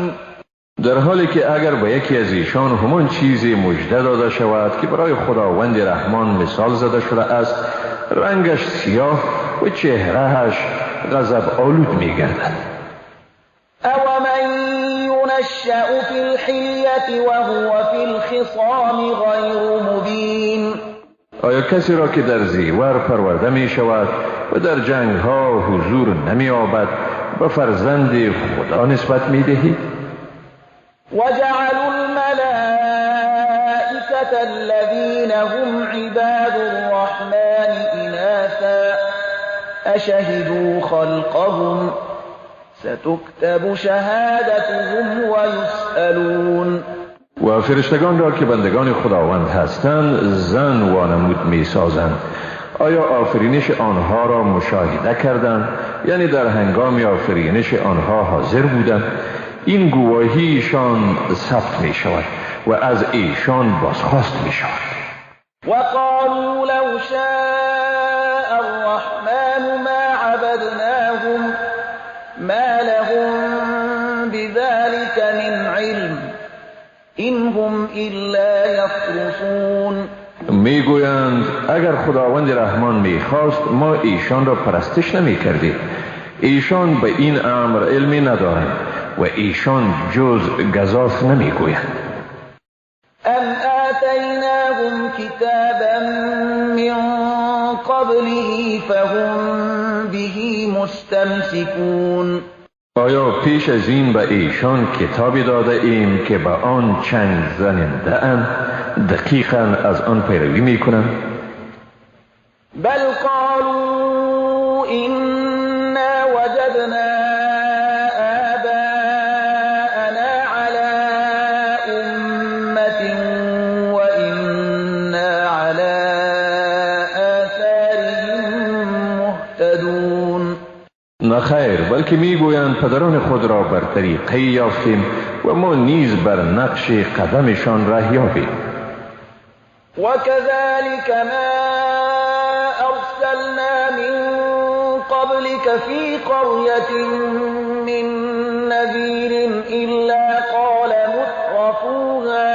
در حالی که اگر به یکی از ایشان همان چیزی مژده داده شود که برای خداوند رحمان مثال زده شده است، رنگش سیاه و چهرهش غضب آلود می گردد. أومن ينشأ في الحلية وهو في الخصام غير مبين. آیا کسی را که در زیور پرورده می شود و در جنگ ها حضور نمی یابد به فرزند خدا نسبت می دهید؟ وجعلوا الملائكة الذين هم عباد الرحمن إناثا أشهدوا خلقهم ستكتب شهادتهم ويسألون. و فرشتگان را که بندگان خداوند هستند زن وانمود می سازند. آیا آفرینش آنها را مشاهده کردند؟ یعنی در هنگام آفرینش آنها حاضر بودند؟ این گواهیشان ثبت می شود و از ایشان بازخواست می شود. وقالوا لو شاء الرحمن ما عبدناهم ما لهم بذلك من علم إن هم إلا يخرصون. میگویند اگر خداوند رحمان میخواست ما ایشان را پرستش نمیکردیم. ایشان به این امر علمی ندارند و ایشان جز گزاف نمیگویند. ام آتیناهم کتابا من قبله فهم به مستمسکون. آیا پیش از این به ایشان کتابی داده ایم که به آن چنگ زننده اند، دقیقا از آن پیروی میکنند؟ بل قالوا إنا وجدنا آباءنا على أمة وإنا على آثارهم مهتدون. نه خیر، بلکه میگویند پدران خود را بر طریقه یافتیم و ما نیز بر نقش قدمشان ره یابیم. وكذلك ما أرسلنا من قبلك في قرية من نذير إلا قال مترفوها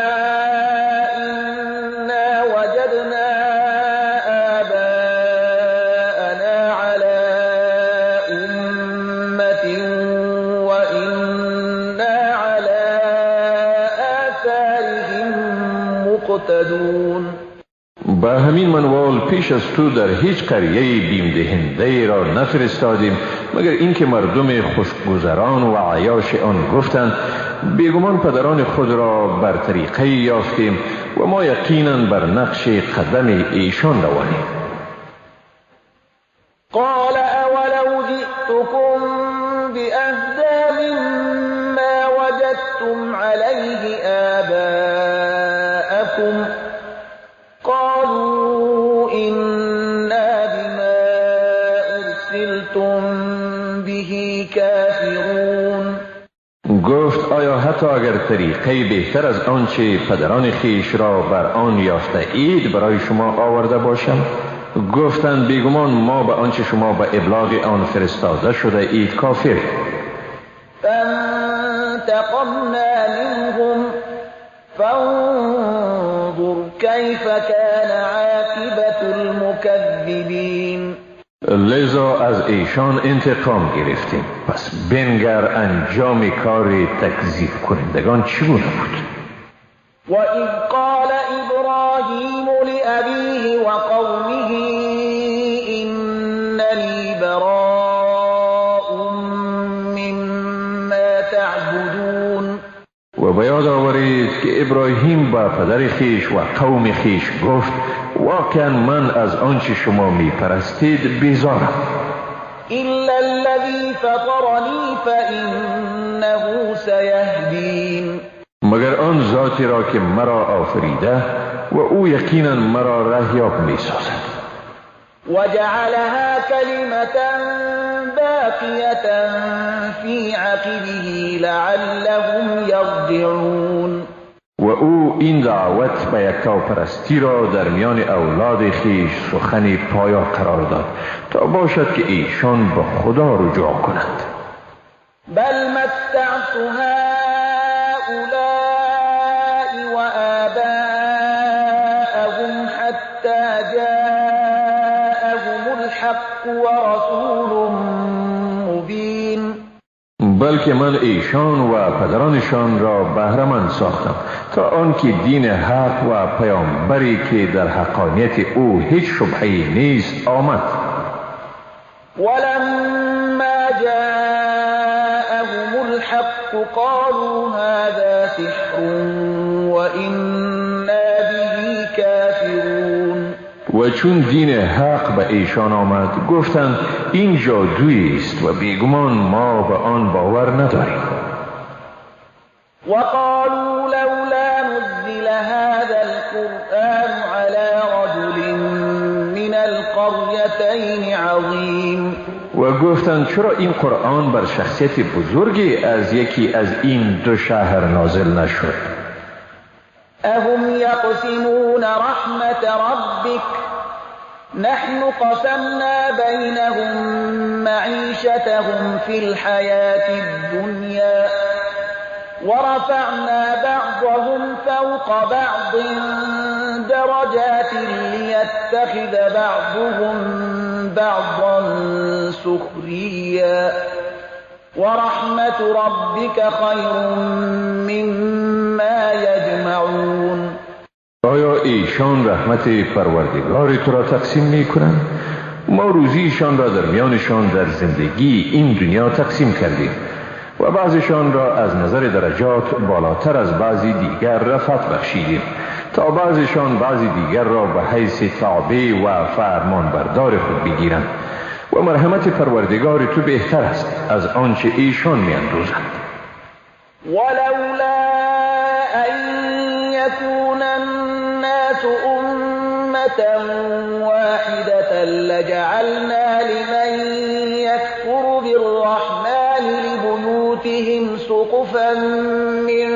إنا وجدنا آباءنا على أمة وإنا على آثارهم مقتدون. به همین منوال پیش از تو در هیچ قریه بیم دهنده را نفرستادیم مگر اینکه مردم خوشگذران و عیاش آن گفتند بیگمان پدران خود را بر طریقه یافتیم و ما یقینا بر نقش قدم ایشان روانیم. قال اولو جئتكم بأهدى مما وجدتم عليه آباءكم قالوا إنا بما أرسلتم به كافرون. گفت آیا حتی اگر طریقه بهتر از آنچه پدران خیش را بر آن یافته اید برای شما آورده باشم؟ گفتند بیگمان ما به آنچه شما به ابلاغ آن فرستاده شده اید کافریم. فانتقمنا منهم فانظر كيف كان عاقبة المكذبين. لذا از ایشان انتقام گرفتیم، پس بنگر انجام کار تکذیب کنندگان چگونه بود. وإذ قال إبراهيم لأبيه وقومه إنني براء مما تعبدون. و به یاد آورید که ابراهیم با پدر خیش و قوم خیش گفت واقعا من از آنچه شما می پرستید بیزارم. إلا الذي فطرني فإنه سيهدين. مگر آن ذاتی را که مرا آفریده و او یقینا مرا رهیاب می سازد. وجعلها كلمة باقية في عقبه لعلهم يرجعون. و او این دعوت به یکتاپرستی را در میان اولاد خویش سخن پایا قرار داد تا باشد که ایشان به خدا رجوع کنند. بل متعت هؤلاء وآباءهم حتى جاءهم الحق ورسول مبین. بلکه من ایشان و پدرانشان را بهره‌مند ساختم تا آنکه دین حق و پیامبری که در حقانیت او هیچ شبهه‌ای نیست آمد. ولما جاءهم الحق قالوا هذا سحر وإنا به كافرون. و چون دین حق به ایشان آمد گفتند این جادویی است و بیگمان ما به آن باور نداریم. وقالوا لولا نزل هذا القرآن على رجل من القريتين عظیم. و گفتند چرا این قرآن بر شخصیت بزرگی از یکی از این دو شهر نازل نشد؟ أهم يقسمون رحمة ربك نحن قسمنا بينهم معيشتهم في الحياة الدنيا ورفعنا بعضهم فوق بعض درجات ليتخذ بعضهم بعضا سخريا ورحمة ربك خير مما يجمعون. آیا ایشان رحمت پروردگار تو را تقسیم می کنند؟ ما روزیشان را در میانشان در زندگی این دنیا تقسیم کردیم و بعضیشان را از نظر درجات بالاتر از بعضی دیگر رفعت بخشیدیم تا بعضیشان بعضی دیگر را به حیث تابع و فرمانبردار خود بگیرند و مرحمت پروردگار تو بهتر است از آنچه ایشان میاندوزند. ولولا ان یکون الناس امة واحدة لجعلنا لمن یکفر بالرحمن لبیوتهم سقفا من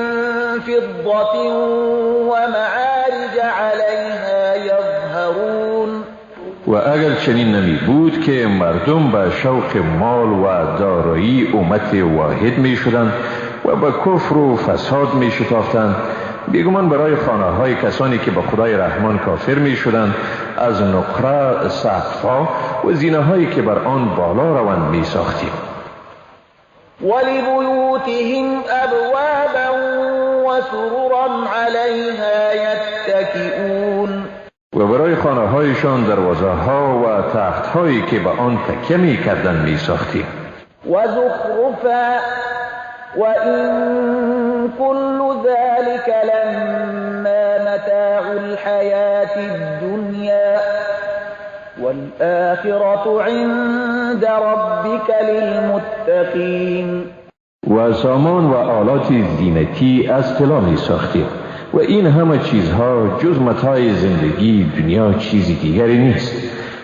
فضة ومعارج علیها یظهرون. و اگر چنین نمی بود که مردم به شوق مال و دارایی امت واحد می شدند و به کفر و فساد می شتافتند، بیگمان برای خانه های کسانی که به خدای رحمان کافر می شدند از نقره سقف‌ها و زینه هایی که بر آن بالا روند می ساختیم. ولبیوتهم ابوابا وسررا علیها یتکئون. و برای خانه هایشان دروازه ها و تخت هایی که به آن تکیه می کردن می ساختیم. و زخرفا و این کل ذلك لما متاع الحیات الدنیا والآخرة عند ربک للمتقین. و سامان و آلات زینتی از طلا می ساختیم و این همه چیزها جز متاع زندگی دنیا چیزی دیگری نیست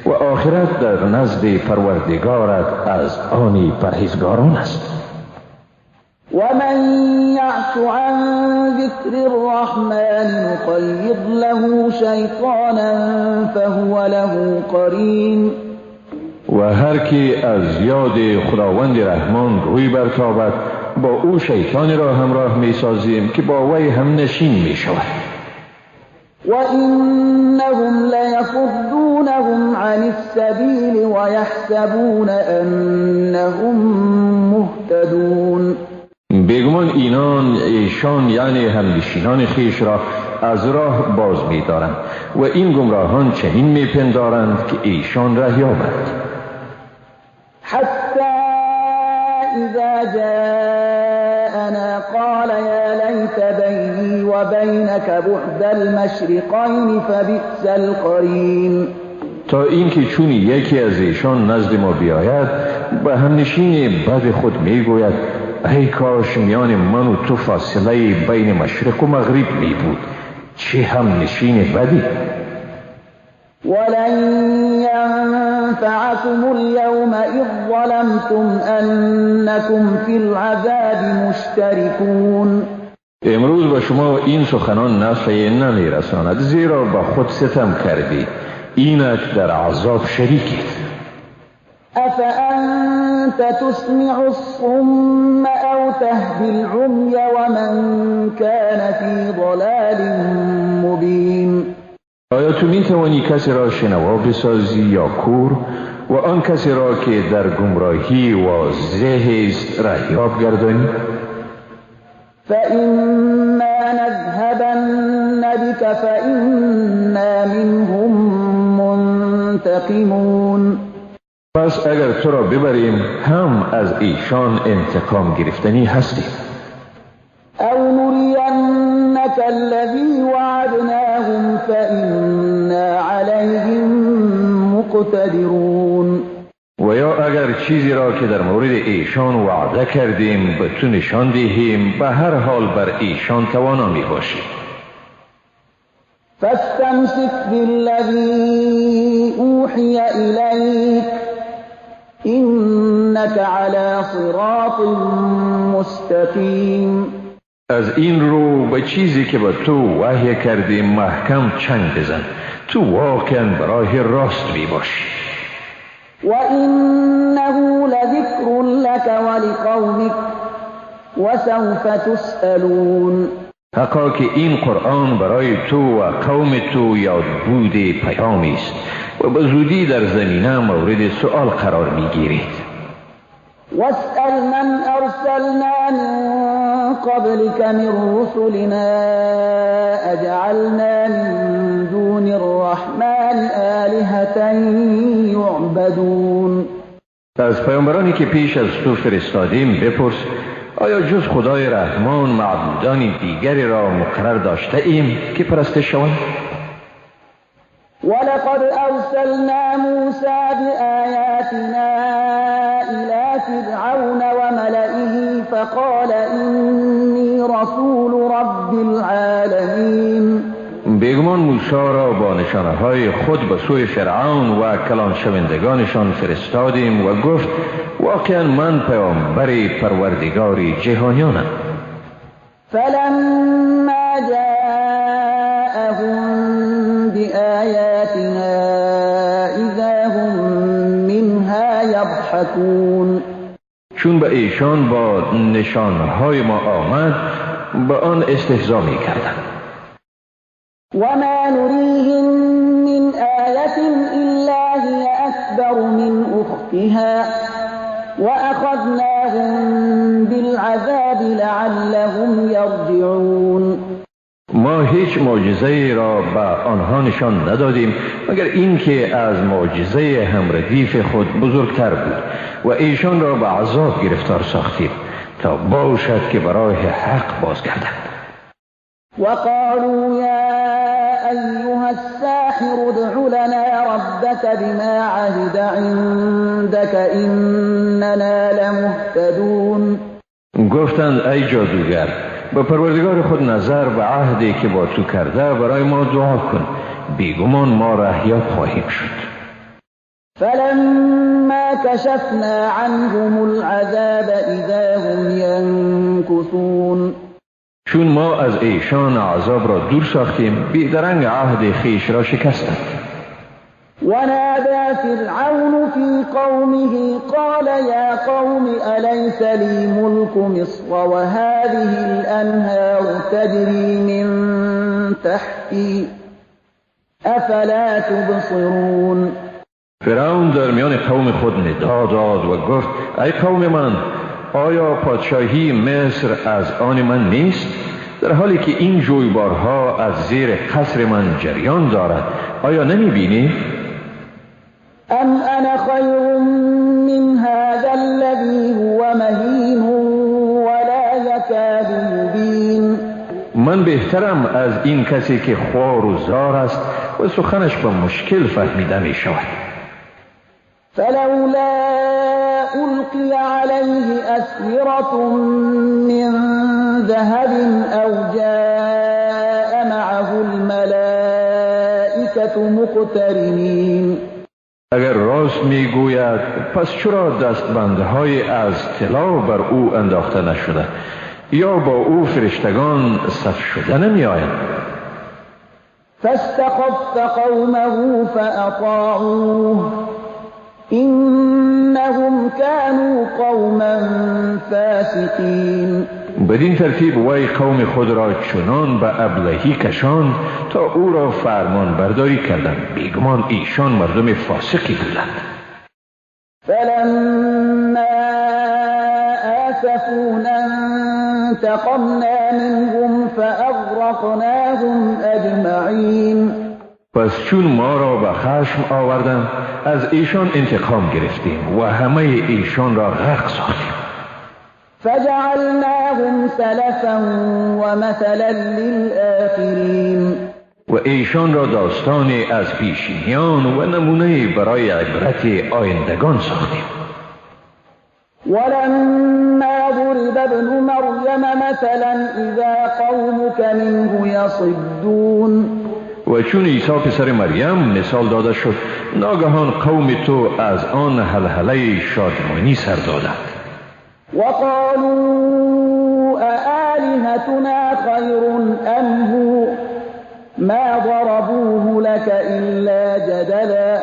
و آخرت در نزد پروردگارت از آن پرهیزگاران است. ومن يعش عن ذكر الرحمن نقيض له شيطانا فهو له قرين. و هر کی از یاد خداوند رحمان روی برتابد با او شیطان را همراه می سازیم که با وی هم نشین می شود. و انهم لیصدونهم عن السبیل ویحسبون انهم مهتدون. بیگمان اینان ایشان یعنی همنشینان خیش را از راه باز می دارند و این گمراهان چنین می پندارند که ایشان ره یابند. حتی اذا جاءنا قال یا لیت بینی و وبينك بعد المشرقين فبئس القرين. تا اینکه چون یکی از ایشان نزد ما بیاید به همنشین بد خود میگوید ای کاش میان من و تو فاصله بین مشرق و مغرب می بود، چه همنشین بدی. ولن ينفعكم اليوم إذ ظلمتم أنكم في العذاب مشتركون. امروز به شما این سخنان نفعی نمیرساند، زیرا به خود ستم کردید، اینک در عذاب شریکید. أفأنت تسمع الصم أو تهدي العمي ومن كان في ضلال مبين. آیا تو می توانی کسی را شنوا بسازی یا کور، و آن کسی را که در گمراهی واضح است رهیاب گردانی؟ فإما نذهبن بك فإنا منهم منتقمون. پس اگر تو را ببریم هم از ایشان انتقام گرفتنی هستیم. او نرینک الذی وعدناهم فإنا علیهم مقتدرون. و یا اگر چیزی را که در مورد ایشان وعده کردیم به تو نشان دهیم، به هر حال بر ایشان توانا می باشیم. فاستمسک بالذی اوحی الیک انک علی صراط مستقیم. از این رو به چیزی که به تو وحی کردیم محکم چنگ بزن، تو واقعا براه راست می باشی. و انه لذکر لک ولقومک وسوف تسألون. حقا که این قرآن برای تو و قوم تو یاد بود پیامی است و به زودی در زمینه مورد سؤال قرار می گیرید. واسأل من أرسلنا من قبلك من رسلنا أجعلنا من دون الرحمن آلهة يعبدون. از پیامبرانی که پیش از تو فرستادیم بپرس آیا جز خدای رحمان معبودان دیگری را مقرر داشته ایم که پرستش شوند؟ ولقد أرسلنا موسى بآياتنا إلى فرعون وملئه فقال إني رسول رب العالمين. بیگمان موسی را با نشانه‌های خود به سوی فرعون و کلان شوندگانشان فرستادیم و گفت واقعا من پیامبر پروردگار جهانیانم. فلما جاءهم بآیاتنا اذا هم منها یضحکون. چون به ایشان با نشانهای ما آمد به آن استهزا می کردند. وما نريهم من آية إلا هي أكبر من أختها وأخذناهم بالعذاب لعلهم يرجعون. ما هیچ معجزه را به آنها نشان ندادیم مگر اینکه از معجزه همردیف خود بزرگتر بود و ایشان را به عذاب گرفتار ساختیم تا باشد که برای حق بازگردند. وقالوا يا أيها الساحر ادع لنا ربك بما عهد عندك إننا لمهتدون. گفتند ای جادوگر به پروردگار خود نظر به عهدی که با تو کرده برای ما دعا کن، بیگمان ما رهیاب خواهیم شد. فلما كشفنا عنهم العذاب إذا هم ينكثون. چون ما از ایشان عذاب را دور ساختیم بیدرنگ عهد خیش را شکستند. ونادى فرعون في قومه قال يا قوم أليس لي ملك مصر وهذه الأنهار تجري من تحتي أفلا تبصرون. فرعون در میان قوم خود ندا داد و گفت ای قوم من، آیا پادشاهی مصر از آن من نیست؟ در حالی که این جویبارها از زیر قصر من جریان دارد، آیا نمی بینی؟ ام انا خیر من هذا الذي هو مهین ولا یکاد یبین. من من بهترم از این کسی که خوار و زار است و سخنش به مشکل فهمیده می شود. فلولا ألقي عليه أسورة من ذهب أو جاء معه الملائكة مقترنين. اگر راست میگوید پس چرا دستبندهای از طلا بر او انداخته نشده یا با او فرشتگان صف شده نمی آیند؟ فاستخف قومه فأطاعوه إنهم كانوا قوما فاسقين. بدین ترتیب وی قوم خود را چنان به ابلهی کشاند تا او را فرمان برداری کردند. بیگمان ایشان مردم فاسقی بودند. فلما آسفونا انتقمنا منهم فأغرقناهم أجمعين. پس چون ما را به خشم آوردند از ایشان انتقام گرفتیم و همه ایشان را غرق ساختیم. فجعلناهم سلفا ومثلا للآخرین. و ایشان را داستان از پیشینیان و نمونه برای عبرت آیندگان ساختیم. ولما ضرب ابن مریم مثلا اذا قومك منه یصدون. و چون عیسی پسر مریم مثال داده شد ناگهان قوم تو از آن هلهله شادمانی سر دادند. وقالوا أآلهتنا خير أم هو ما ضربوه لك إلا جدلا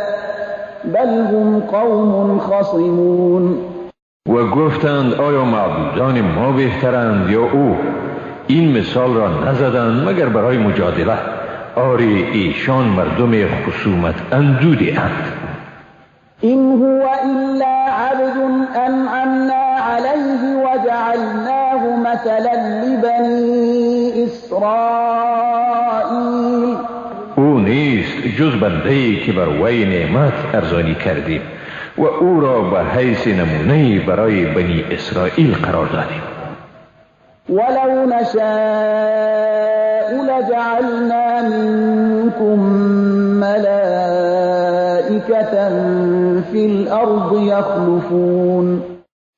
بل هم قوم خصمون. و گفتند آیا معبودان ما بهترند یا او؟ این مثال را نزدند مگر برای مجادله. آری ایشان مردم خصومت اندودی اند. إن هو إلا عبد أنعمنا عليه وجعلناه مثلا لبني إسرائيل. او نیست جز بنده‌ای که بر وی نعمت ارزانی کردیم و او را به حیث نمونه‌ای برای بنی اسرائیل قرار دادیم. ولو نشاء لجعلنا منكم ملائكة في الأرض يخلفون.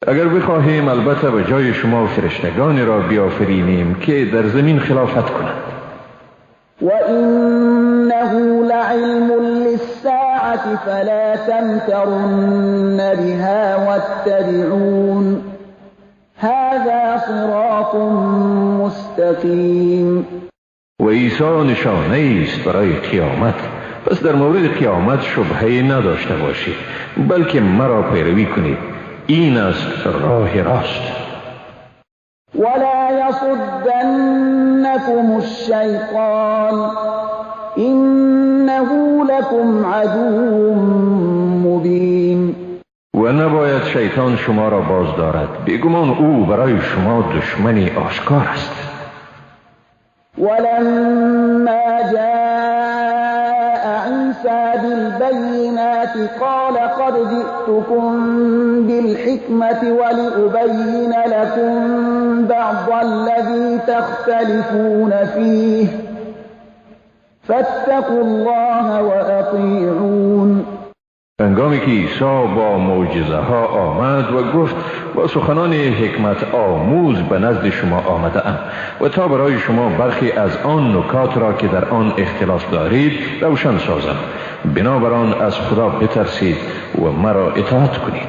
اگر بخواهیم البته به جای شما فرشتگانی را بیافرینیم که در زمین خلافت کنند. وإنه لعلم للساعة فلا تمترن بها واتبعون هذا صراط مستقیم. و عیسی نشانه است برای قیامت، پس در مورد قیامت شبهه نداشته باشید بلکه مرا پیروی کنید. این است راه راست. ولا يصدنكم الشیطان انه لكم عدو مبین. و نباید شیطان شما را باز دارد، بیگمان او برای شما دشمنی آشکار است. ولما جاء عیسی بالبینات قال قد جئتكم بالحکمة ولأبین لكم بعض الذي تختلفون فيه فاتقوا الله وأطیعون. هنگامی که عیسی با معجزه ها آمد و گفت با سخنان حکمت آموز به نزد شما آمده ام و تا برای شما برخی از آن نکات را که در آن اختلاف دارید روشن سازم، بنابران از خدا بترسید و مرا اطاعت کنید.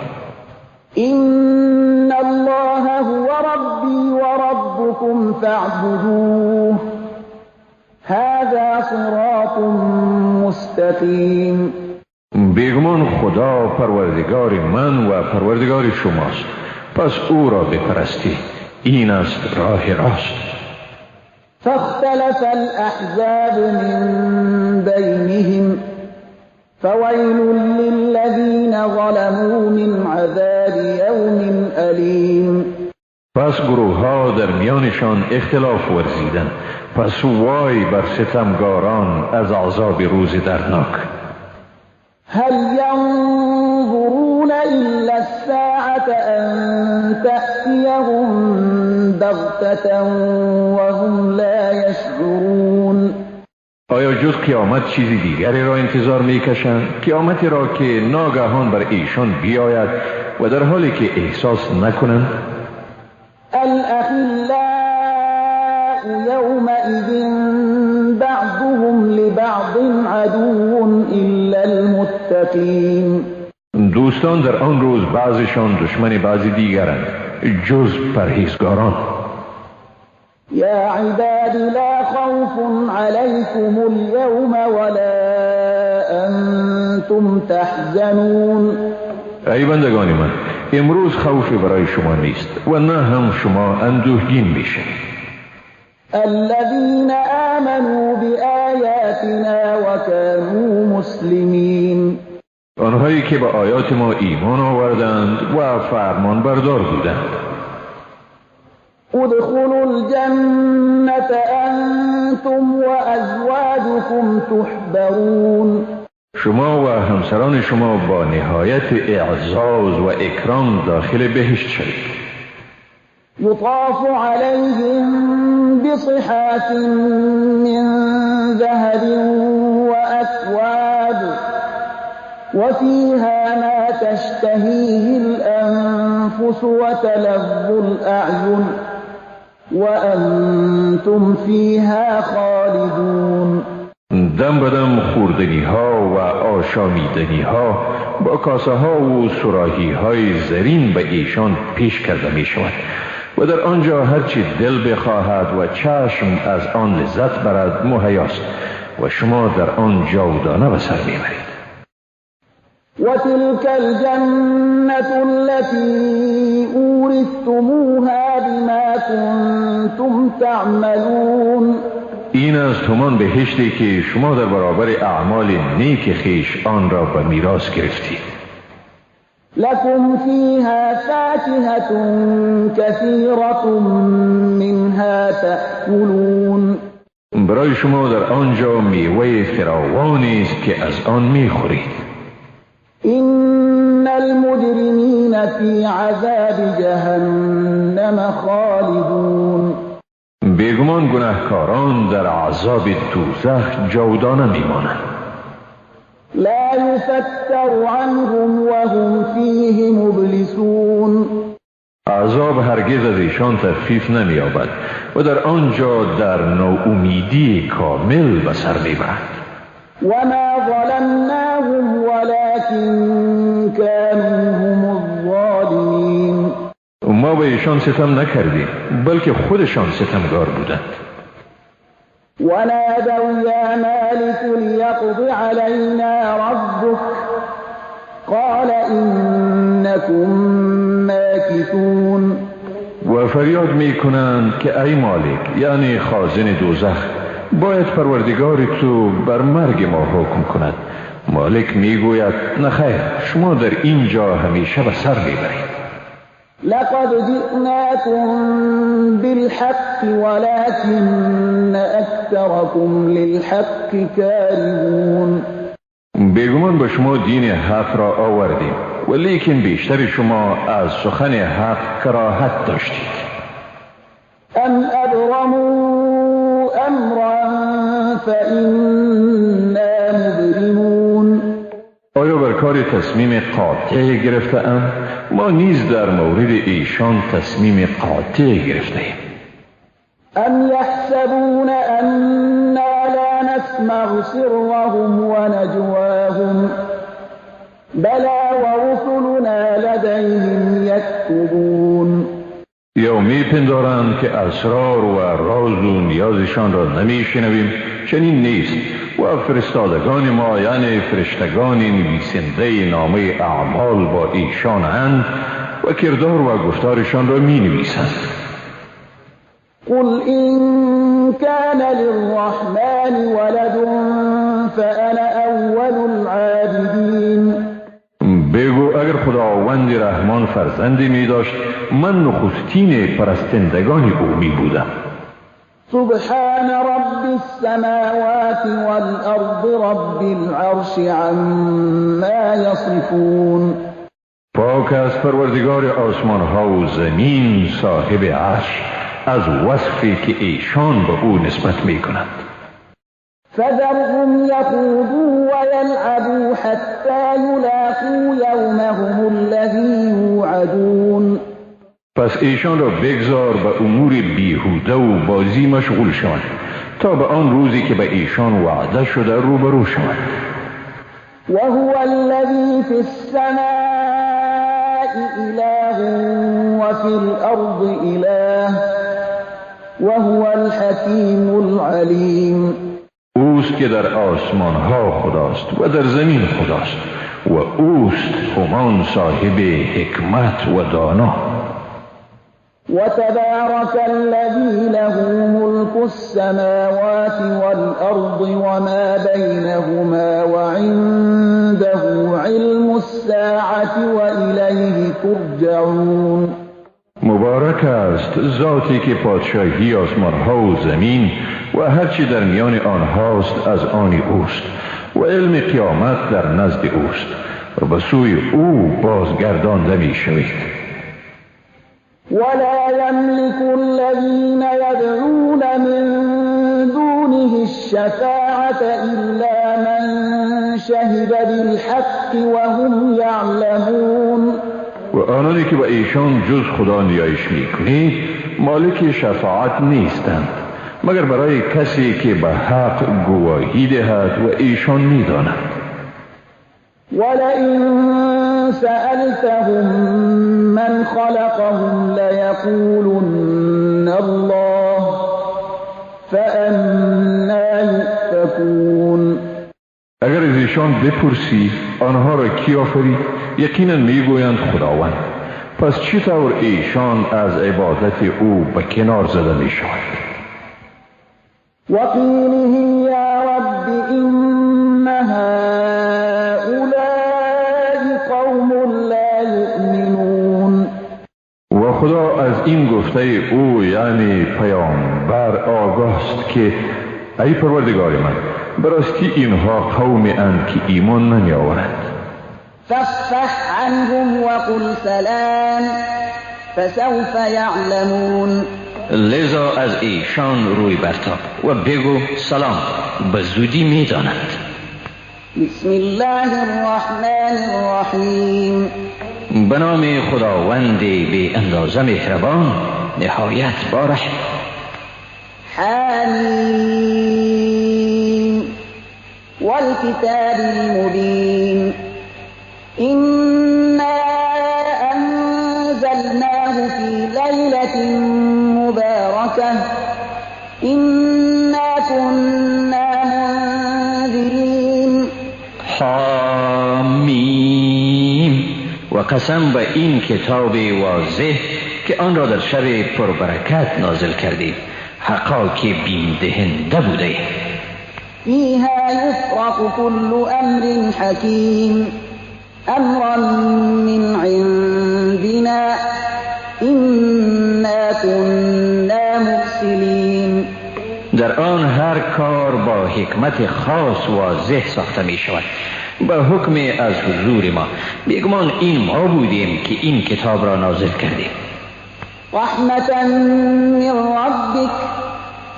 إن الله هو ربی و ربکم فاعبدوه هذا صراط مستقیم. بیگمان خدا پروردگار من و پروردگار شماست، پس او را بپرستید. این است راه راست. فاختلف الاحزاب من بینهم فویل للذین ظلموا من عذاب یوم الیم. پس گروه ها در میانشان اختلاف ورزیدند، پس وای بر ستمگاران از عذاب روز دردناک. هل ينظرون إلا الساعة أن تأتيهم بغتة وهم لا يشعرون. يشعرون. آیا جز قیامت چیزی دیگری را انتظار میکشند؟ قیامتی را که ناگهان بر ایشان بیاید و در حالی که احساس نکنند؟ الاخلاء یومئذ بعضهم لبعض عدو الا المتقین. دوستان در آن روز بعضشان دشمن بعضی دیگرند جز پرهیزگاران. یا عباد لا خوف علیکم اليوم ولا انتم تحزنون. ای بندگان من، امروز خوفی برای شما نیست و نه هم شما اندوهگین میشوید. الذين آمنوا بآیاتنا وكانوا مسلمین. آنهایی که به آیات ما ایمان آوردند و فرمان بردار بودند. ادخلوا الجنة انتم وازواجكم تحبرون. شما و همسران شما با نهایت اعزاز و اکرام داخل بهشت شوید. یطاف علیهم بصحاف من ذهب واکواب وفيها ما تشتهيه الأنفس وتلذ الأعين وأنتم فيها خالدون. دم به دم خوردنی ها و آشامیدنی ها با کاسه ها و صراحی های زرین به ایشان پیش کرده می شود و در آنجا هرچی دل بخواهد و چشم از آن لذت برد مهیاست و شما در آن جاودانه به سر میبرید. وتلك الجنة التي أورثتموها بما كنتم تعملون. این از همان بهشتی که شما در برابر اعمال نیک خویش آن را به میراث گرفتید. لكم فيها فاكهة كثيرة منها تأكلون. برای شما در آنجا میوه فراوانی است که از آن میخورید. إن المجرمين في عذاب جهنم خالدون. بیگمان گناهکاران در عذاب دوزخ جاودانه میمانند. لا يفتر عنهم وهم فيه مبلسون. عذاب هرگز از ایشان تخفیف نمییابد و در آنجا در ناامیدی کامل به سر میبرند. وما ظلمناهم ولكن كانوا هم الظالمين. ما به ایشان ستم نکردیم بلکه خودشان ستمگار بودند. ونادوا یا مالک لیقض علینا ربک قال انکم ماکثون. و فریاد میکنند که ای مالک، یعنی خازن دوزخ، باید پروردگار تو بر مرگ ما حکم کند. مالک میگوید نه خیر، شما در اینجا همیشه به سر میبرید. لقد جئناكم بالحق ولكن اکثركم للحق كارهون. بیگمان به شما دین حق را آوردیم ولیکن بیشتر شما از سخن حق کراهت داشتید. ام ابرموا امرا فإنا مبرمون. آیا بر کار تصمیم قاطع گرفته ام؟ ما نیز در مورد ایشان تصمیم قاطع گرفته ایم. ام یحسبون انا لا نسمع سرهم ونجواهم بلا ورسلنا لدیهم یکتبون. یا می پندارند که اسرار و راز و نیازشان را نمی شنویم؟ چنین نیست و فرستادگان ما، یعنی فرشتگان نویسنده نامه اعمال، با ایشان اند و کردار و گفتارشان را می نویسند. قل إن كان للرحمن ولد فأنا أول العابدین. بگو اگر خداوند رحمان فرزندی می داشت من نخستین پرستندگان او می بودم. سبحان رب السماوات والأرض رب العرش عما یصفون. پاک از پروردگار آسمان ها و زمین، صاحب عرش، از وصفی که ایشان به او نسبت می کنند. فذرهم يخوضوا ويلعبوا حتى يلاقوا يومهم الذي يوعدون. پس ایشان را بگذار به امور بیهوده و بازی مشغول شوند تا به آن روزی که به ایشان وعده شده روبرو شوند. وهو الذي في السماء إله وفي الأرض إله وهو الحكيم العليم. اوست که در آسمان ها خداست و در زمین خداست و اوست همان صاحب حکمت و دانا. وتبارك الذي له ملك السماوات والأرض وما بينهما وعنده علم الساعة وإليه ترجعون. مبارک است ذاتی که پادشاهی آسمانها و زمین و هرچی در میان آنهاست از آن اوست و علم قیامت در نزد اوست و به سوی او بازگردانده می شوید. ولا يملك الذين يدعون من دونه الشفاعة إلا من شهد بالحق وهم يعلمون. و آنانی که با ایشان جز خدا نیایش میکنید مالک شفاعت نیستند مگر برای کسی که به حق گواهی دهد و ایشان میدانند. ولئن سألتهم من خلقهم ليقولن الله فأنى يؤفكون. اگر از ایشان بپرسی آنها را کی آفرید، یقینا میگویند خداوند. پس چطور ایشان از عبادت او به کنار زده میشوند؟ وقیله یا رب إن هؤلاء قوم لا یؤمنون. و خدا از این گفته او یعنی پیامبر آگاه است که ای پروردگار من، براستی اینها قومی اند که ایمان نمیآورند. فاصفح عنهم وقل سلام فسوف یعلمون. لذا از ایشان روی برتاب و بگو سلام، به زودی میدانند. بسم الله الرحمن الرحیم. به نام خداوند بی اندازه مهربان نهایت بارحم. حمیم والکتاب المبین. إنا أنزلناه في ليلة مباركة إنا كنا منذرين. حامیم. و قسم به این کتاب واضح که آن را در شب پربرکت نازل کردیم، حقا که بیم دهنده بوده. فيها يفرق كل أمر حكيم أمرا من عندنا إنا كنا مرسلين. در آن هر کار با حکمت خاص واضح ساخته می شود به حکم از حضور ما. بیگمان این ما بودیم که این کتاب را نازل کردیم. رحمة من ربك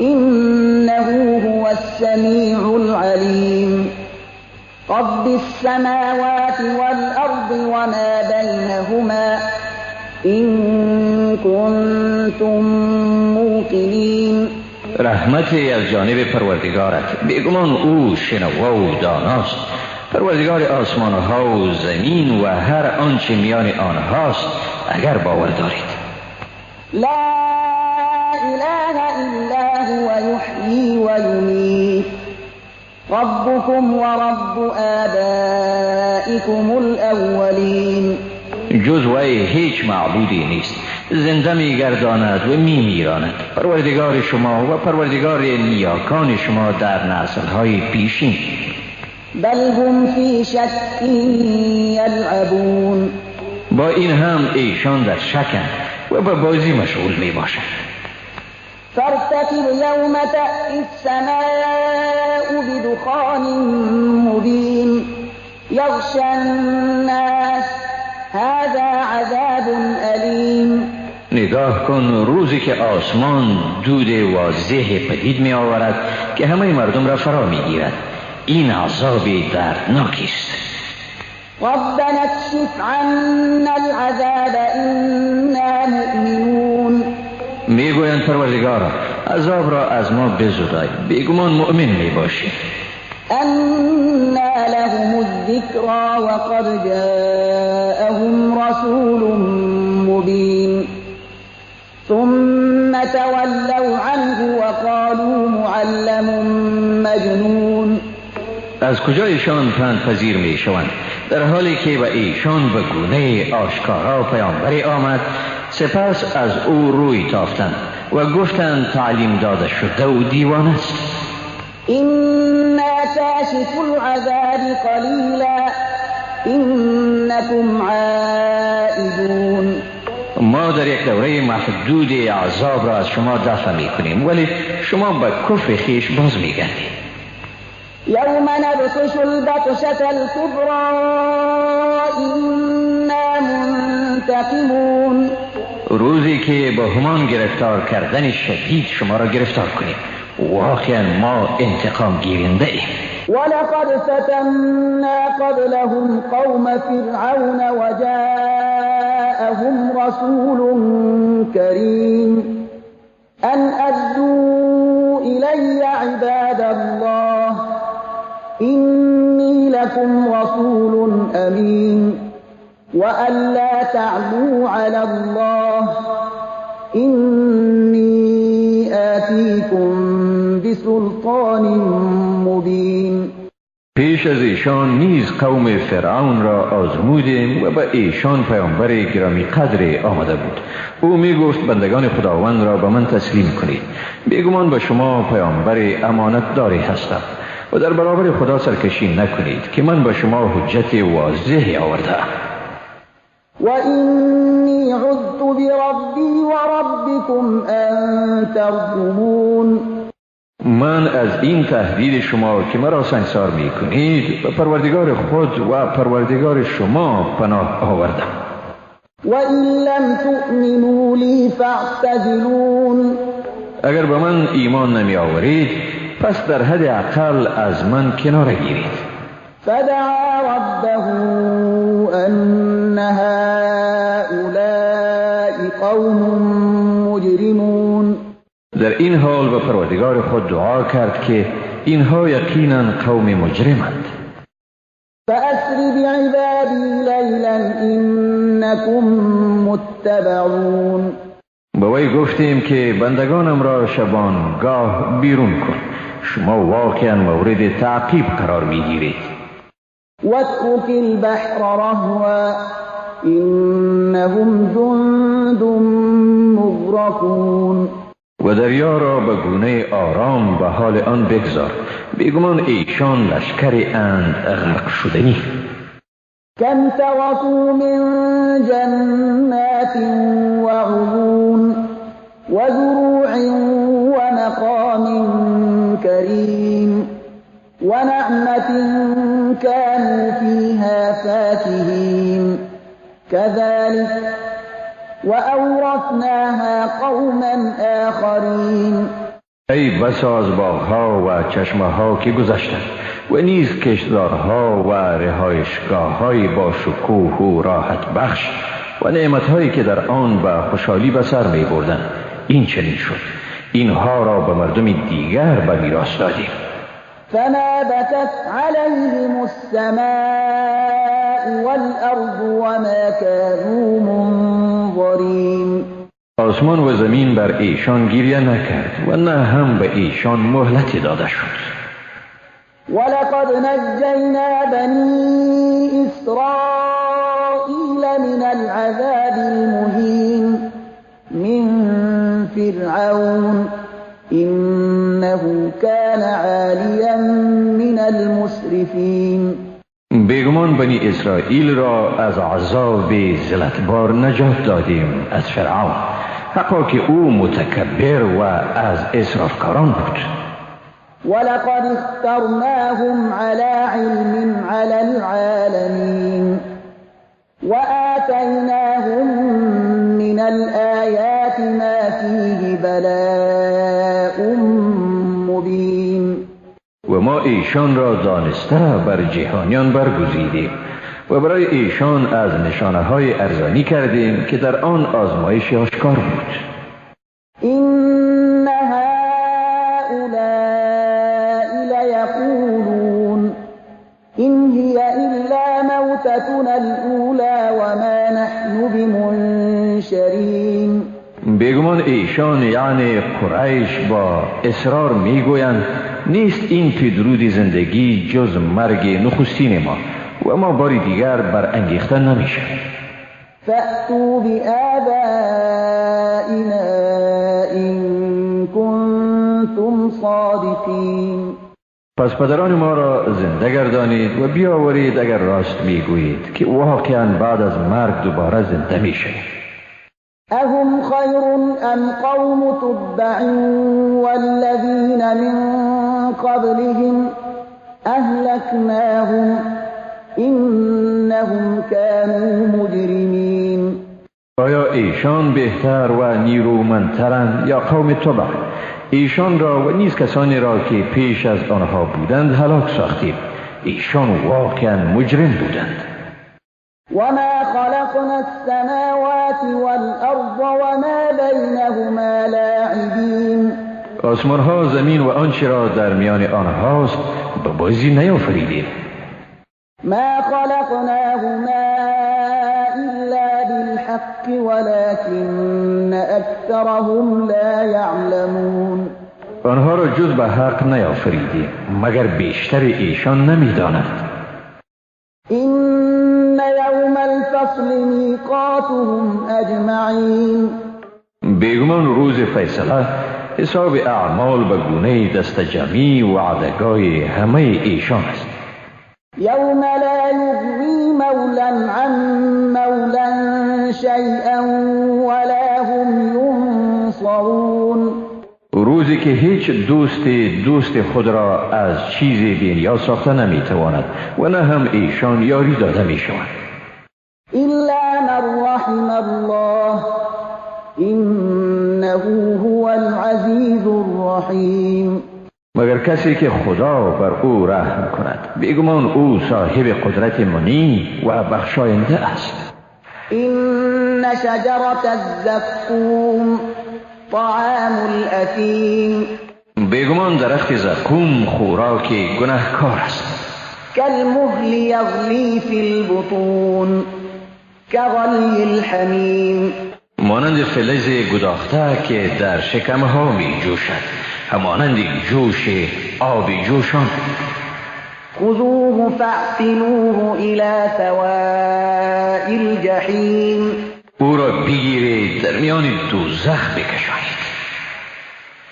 إنه هو السميع العليم. رب السماوات والأرض وما بينهما إن كنتم موقنين. رحمت از جانب پروردگارت، بیگمان او شنوا و داناست، پروردگار آسمان ها و زمین و هر آنچه میان آنهاست، اگر باور دارید. لا إله إلا هو يحيي ويميت ربكم ورب آبائكم الأولين. جز وی هیچ معبودی نیست، زنده میگرداند و میمیراند، پروردگار شما و پروردگار نیاکان شما در نسل‌های پیشین. بل هم فی شک یلعبون. با این هم ایشان در شکند و به بازی مشغول می باشند. فارتقب یوم تأتی السماء بدخان مبین یغشی الناس هذا عذاب ألیم. نگاه نگاه کن روزی که آسمان دود واضح پدید می آورد که همه مردم را فرا می گیرد. این عذاب دردناکی است. ربنا اکشف عنا العذاب انا مؤمنون. می گویند پروردگارا عذاب را از ما بزدای، بیگمان مؤمن می باشیم. أنى لهم الذكرى وقد جاءهم رسول مبين ثم تولوا عنه وقالوا معلم مجنون. از کجا ایشان پند پذیر می شوند در حالی که به ایشان به گونه آشکارا پیامبری آمد، سپس از او روی تافتند و گفتند تعلیم داده شده و دیوانه است. إنا كاشف العذاب قلیلا إنكم عائدون. ما در یک دوره محدود عذاب را از شما دفع می کنیم، ولی شما به کفر خویش باز می گردید. یوم نبطش البطشة الكبرى إنا منتقمون. روزی که با همان گرفتار کردن شدید شما را گرفتار کنیم، واقعا ما انتقام گیرنده ایم. ولقد فتنا قبلهم قوم فرعون وجاءهم رسول كريم أن أدوا إلي عباد الله إني لكم رسول أمين وأن لا تعلوا على الله إني آتيكم بسلطان مبین. پیش از ایشان نیز قوم فرعون را آزمودیم و به ایشان پیامبر گرامی قدر آمده بود. او می گفت بندگان خداوند را به من تسلیم کنید، بیگمان به شما پیامبر امانت داری هستم و در برابر خدا سرکشی نکنید که من به شما حجت واضحی آورده‌ام. و اینی عذت بربی و ربکم ان ترجمون. من از این تهدید شما که مرا سنگسار می کنید به پروردگار خود و پروردگار شما پناه آوردم. و این لم تؤمنوا لی فاعتزلون. اگر به من ایمان نمی آورید پس در حد اقل از من کناره گیرید. فدعا ربه ان هؤلاء قوم مجرمون. در این حال به پروردگار خود دعا کرد که اینها یقینا قوم مجرمند. فأسر بعبادی لیلا انکم متبعون. به وی گفتیم که بندگانم را شبانگاه بیرون کن، شما واقعا مورد تعقیب قرار میگیرید. واترک البحر رهوا انهم جند مغرقون. و دریا را به گونه آرام به حال آن بگذار، بیگمان ایشان لشکر اند غرق شدنی. کم ترکوا من جنات وعیون وزروع ومقام کریم ونعمة كانوا فيها فاكهين كذلك وأورثناها قوما آخرين. ای بسا از باغها و چشمه‌ها که گذشتند و نیز کشتزارها و رهایشگاه‌های با شکوه و راحت بخش و نعمت‌هایی که در آن به خوشحالی به سر می‌بردند. این چنین شد، اینها را به مردم دیگر به میراث دادیم. فما بكت عليهم السماء والأرض وما كانوا منظرين. آسمان و زمین بر ایشان گریه نکرد و نه هم به ایشان مهلت داده شد. ولقد نجینا بنی اسرائیل من العذاب المهین من فرعون انه كان عالیا من المسرفین. بیگمان بنی اسرائیل را از عذاب ذلتبار نجات دادیم از فرعون، حقا که او متکبر و از اسرافکاران بود. ولقد اخترناهم على علم على العالمین وآتیناهم من الآیات ما ایشان را دانسته بر جهانیان برگزیدیم و برای ایشان از نشانه های ارزانی کردیم که در آن آزمایش آشکار بود. إن هؤلاء ليقولون إن هي إلا موتتنا الأولى وما نحن بمنشرين. بیگمان ایشان یعنی قریش با اصرار میگویند نیست این پدرود زندگی جز مرگ نخستین ما و ما باری دیگر برانگیخته نمیشیم. فأتوا بآبائنا إن كنتم صادقین. پس پدران ما را زنده گردانید و بیاورید اگر راست میگویید که واقعا بعد از مرگ دوباره زنده میشوید. أهم خیر ام قوم تبع والذین من قبلهم أهلكناهم إنهم كانوا مجرمین. آیا ایشان بهتر و نیرومندترند یا قوم تبع؟ ایشان را و نیز کسانی را که پیش از آنها بودند هلاک ساختیم. ایشان واقعا مجرم بودند. وما خلقنا السماوات والأرض وما بينهما لاعبین. آسمانها، زمین و آنچه را در میان آنهاست به بازی نیافریدیم. ما خلقناهما إلا بالحق ولكن أكثرهم لا يعلمون. آنها را جز به حق نیافریدیم مگر بیشتر ایشان نمیدانند. إن يوم الفصل میقاتهم أجمعین. بیگمان روز فیصله حساب اعمال به گونه دست جمعی و وعدگاه همه ایشان است. یوم لا یغنی مولا عن مولا شیئا ولا هم ینصرون. روزی که هیچ دوست دوست خود را از چیزی بی‌نیاز ساخته نمیتواند و نه هم ایشان یاری داده میشوند. الا من رحم الله انه هو العزیز الرحیم. مگر کسی که خدا بر او رحم کند، بیگمان او صاحب قدرت منی و بخشاینده است. این شجرة الزقوم طعام الاثیم. بیگمان درخت زقوم خوراک گناهکار است. کالمهل یغلی فی البطون کغلی الحمیم. مانند فلز گداخته که در شکمها می جوشد، همانند جوش آب جوشان. خذوه فاعتلوه الى سواء الجحیم. او را بگیرید در میان دوزخ بکشانید.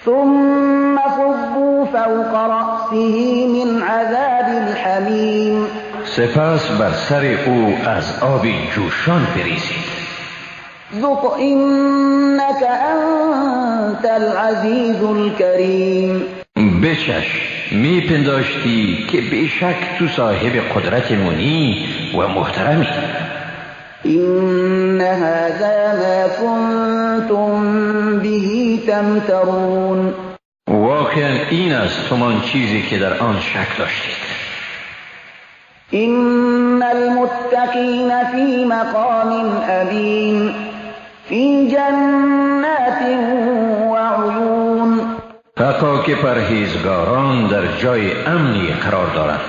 ثم صبوا فوق رأسه من عذاب الحمیم. سپس بر سر او از آب جوشان بریزید. ذق انك انت العزیز الکریم. بچش، میپنداشتی که بیشک تو صاحب قدرت منی و محترمی. این هذا ما کنتم به تمترون. واقعا این است همان چیزی که در آن شک داشتید. این المتقین فی مقام امین فی جنات و عیون. حقا که پرهیزگاران در جای امنی قرار دارند،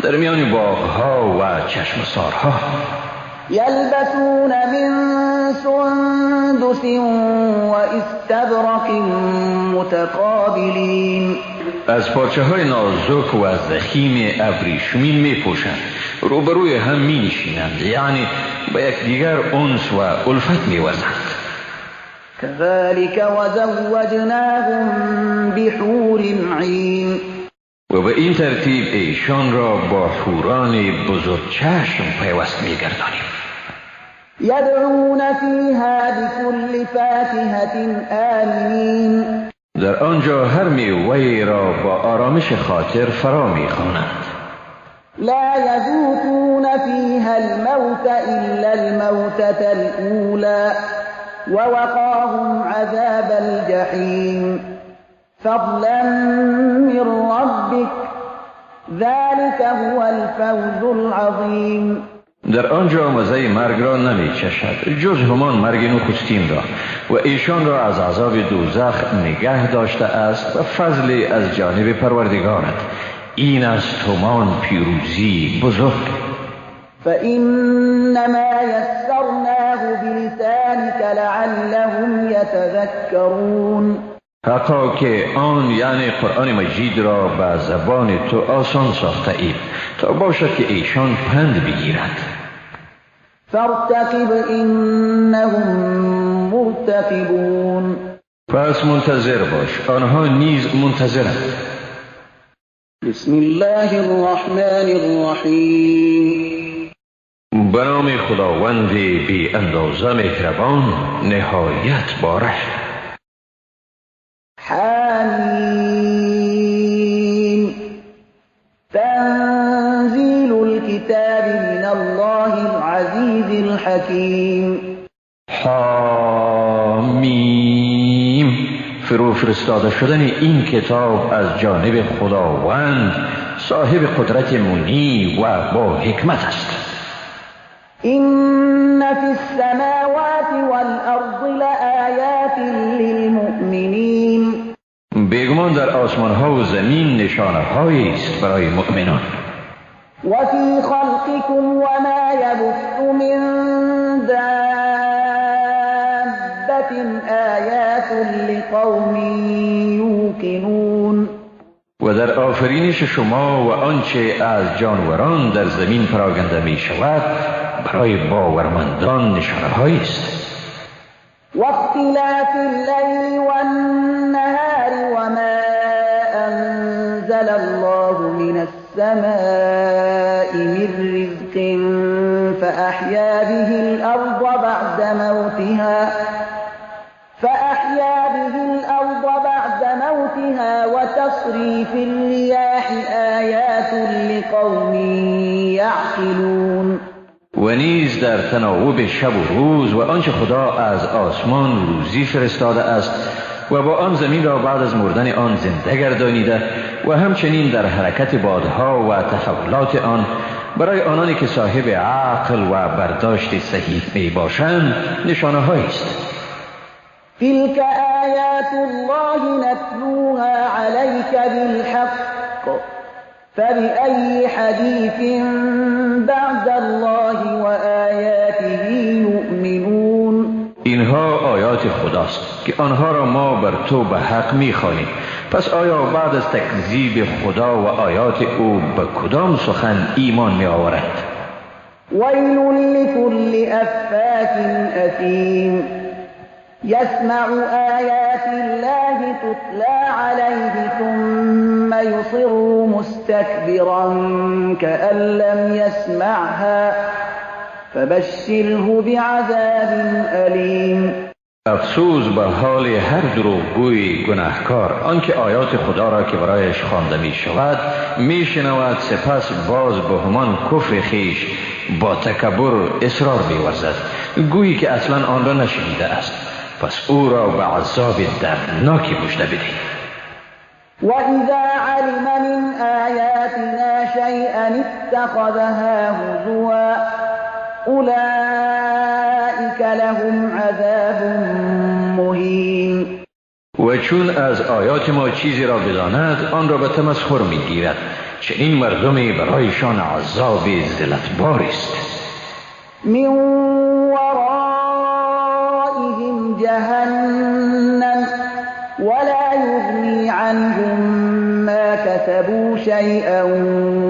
در میان باغها و چشمسارها. یلبسون من سندس و استبرق متقابلین. از پارچه های نازک و ضخیم ابریشمین می پوشند، روبروی هم می نشینند، یعنی به یکدیگر انس و الفت می ورزند. كذلك وزوجناهم بحور عین. و به این ترتیب ایشان را با حوران بزرگ چشم پیوست می گردانیم. یدعون فیها بكل فاکهة آمنین. در آنجا هر میوه‌ای را با آرامش خاطر فرا می‌خوانند. لا یذوقون فیها الموت الا الموتة الاولی ووقاهم عذاب الجحیم فضلا من ربک ذلك هو الفوز العظیم. در آنجا مزه مرگ را نمی چشد جز همان مرگ نخستین را، و ایشان را از عذاب دوزخ نگه داشته است و فضل از جانب پروردگارت. این است همان پیروزی بزرگ. فإنما یسرناه بلسانک لعلهم یتذکرون. حقا که آن یعنی قرآن مجید را به زبان تو آسان ساخته ایم تا باشد که ایشان پند بگیرند. فارتقب انهم مرتقبون. پس منتظر باش، آنها نیز منتظرند. بسم الله الرحمن الرحیم. به نام خداوند بی اندازه مهربان، نهایت بارش. حمیم تنزیل الكتاب من الله العزیز الحکیم. حمیم، فرو فرستاده شدن این کتاب از جانب خداوند صاحب قدرت منی و با حکمت است. إن في السماوات والأرض لآيات للمؤمنين. بیگمان در آسمان ها و زمین نشانه هایی است برای مؤمنان. وفي خلقكم وما يبث من دابة آيات لقوم يوقنون. و در آفرینش شما و آنچه از جانوران در زمین پراگنده می شود برای باورمندان نشانه هایی است. واختلاف اللیل والنهار وما انزل الله من السماء من رزق فأحیا به الارض بعد موتها وتصریف الریاح آیات لقوم یعقلون. و نیز در تناوب شب و روز و آنچه خدا از آسمان روزی فرستاده است و با آن زمین را بعد از مردن آن زنده گردانیده و همچنین در حرکت بادها و تحولات آن برای آنانی که صاحب عقل و برداشت صحیح می باشند نشانه هایی است. تلك آیات الله نتلوها علیک بالحق فبأي حدیث بعد الله وآیاته یؤمنون. اینها آیات خداست که آنها را ما بر تو به حق می‌خوانیم. پس آیا بعد از تکذیب خدا و آیات او به کدام سخن ایمان می‌آورند؟ ویل لكل افاک اثیم يسمع آیات الله تتلى عليه ثم يصر مستكبرا كأن لم يسمعها فبشره بعذاب أليم. افسوس به حال هر دروغگوی گناهکار، آنکه آیات خدا را که برایش خوانده می شود می شنود، سپس باز به همان کفر خویش با تکبر اصرار می ورزد، گویی که اصلا آن را نشنیده است. پس او را به عذاب دردناکی مژده بده. وَإِذَا عَلِمَ مِنْ آيَاتِنَا شَيْئًا اتَّخَذَهَا هُزُوًا أُولَئِكَ لَهُمْ عَذَابٌ مُهِينٌ. و چون از آیات ما چیزی را بداند آن را به تمسخر می‌گیرد، چنین مردمی برایشان عذاب ذلتبار است. من ورائهم جهنم ولا يغني عنهم ما كسبوا شيئا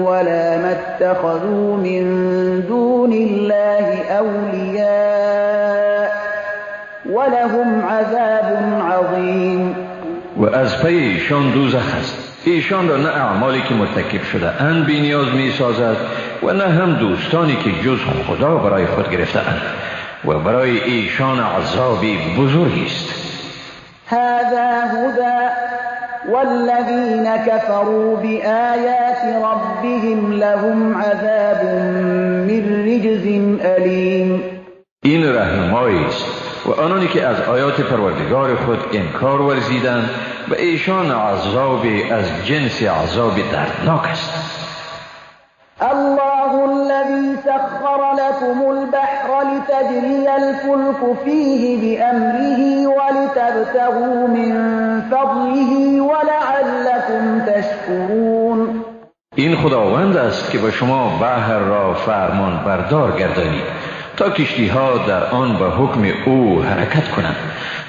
ولا ما اتخذوا من دون الله أولياء ولهم عذاب عظیم. و از پی ایشان دوزخ است. ایشان را نه اعمالی که مرتکب شده اند بی نیاز می سازد و نه هم دوستانی که جز خدا برای خود گرفته اند، و برای ایشان عذابی بزرگی است. هذا هدى والذین كفروا بآیات ربهم لهم عذاب من رجز ألیم. این رهنمایی است و آنانی که از آیات پروردگار خود انکار ورزیدند و ایشان عذاب از جنس عذاب دردناک است. سخر لكم البحر لتجري الفلك فيه بأمره ولتبتغوا من فضله ولعلكم تشكرون. این خداوند است که به شما بحر را فرمان بردار گردانید تا کشتی ها در آن به حکم او حرکت کنند،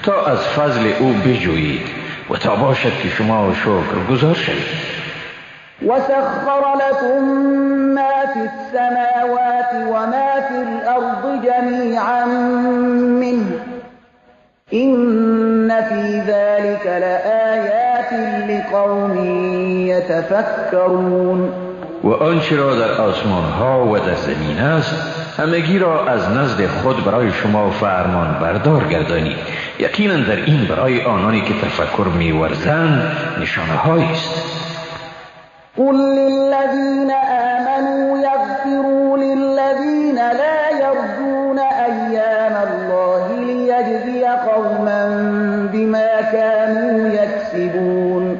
تا از فضل او بجویید و تا باشد که شما شکر گزار شوید. وسخر لكم ما في السماوات وما في الأرض جميعا منه إن في ذلك لآيات لقوم يتفكرون. و آنچه را در آسمان ها و در زمین است همگی را از نزد خود برای شما فرمان بردار گردانید. یقینا در این برای آنانی که تفکر می‌ورزند نشانه هایی است. قل للذین آمنوا یغفروا للذین لا یرجون ایام الله لیجزی قوما بما كانوا یکسبون.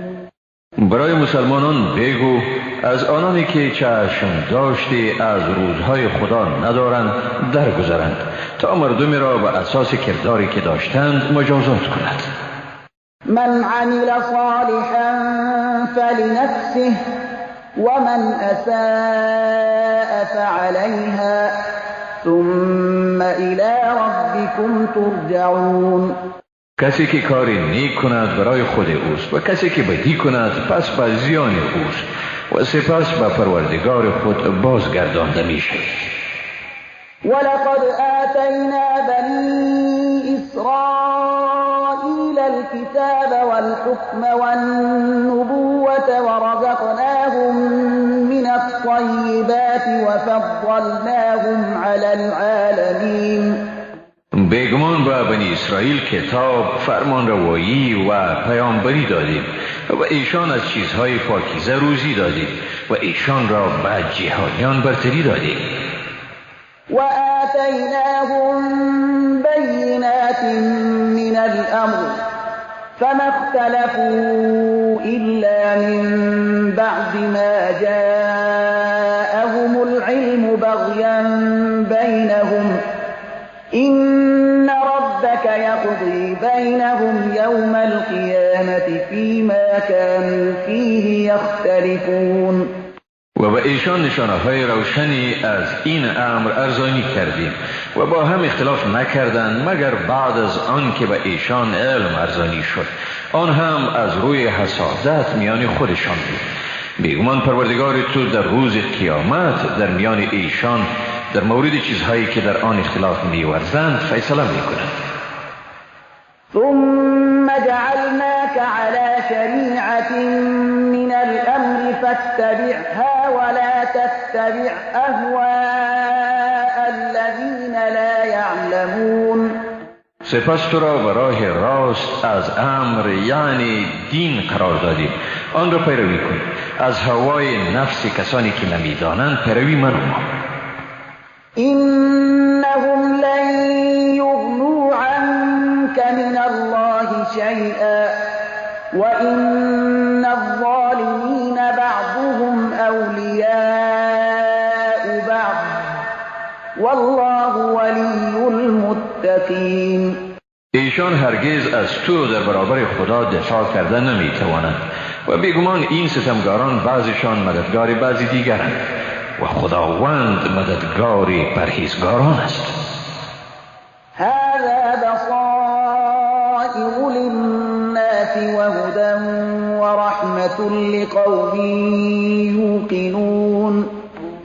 برای مسلمانان بگو از آنانی که چشم داشتی از روزهای خدا ندارند درگذرند تا مردمی را به اساس کرداری که داشتند مجازات کند. من عمل صالحا فلنفسه ومن اساء فعليها ثم الى ربكم ترجعون. کسی که کاری نیک کند برای خود اوست و کسی که بدی کند پس به زیان اوست و سپس به پروردگار خود بازگردانده می شود. ولقد آتینا بنی اسرائیل الكتاب والحکم والنبوة ورزقناهم من الطیبات وفضلناهم علی العالمین. بیگمان به بنی اسرائیل کتاب، فرمان روایی و پیامبری دادیم و ایشان از چیزهای پاکیزه روزی دادیم و ایشان را به جهانیان برتری دادیم. و آتیناهم بینات من الامر فما اختلفوا الا من بعد ما جاءهم العلم بغیا بینهم إن ربك يقضي بينهم يوم القيامة فيما كانوا فيه يختلفون. و به ایشان نشانه های روشنی از این امر ارزانی کردیم و با هم اختلاف نکردند مگر بعد از آن که به ایشان علم ارزانی شد، آن هم از روی حسادت میان خودشان بود. بیگمان پروردگار تو در روز قیامت در میان ایشان در مورد چیزهایی که در آن اختلاف می‌ورزند فیصله می‌کنند. ثم جعلناك على شريعة من الأمر فاتبعها ولا تتبع أهواء الذين لا يعلمون. سپس تو را به راه راست از امر یعنی دین قرار دادیم، آن را پیروی کن. از هوای نفس کسانی که نمی‌دانند پیروی منما. إنهم لن يغنوا عنك من الله شيئا وإن الظالمين بعضهم أولياء بعض والله ولي المتقين. ایشان هرگز از تو در برابر خدا دفاع کرده نمیتوانند و بیگمان این ستمگاران بعضشان مددگار بعضی دیگرند و خداوند مددگار پرهیزگاران است. هذا بصائر للناس وهدى ورحمة لقوم یوقنون.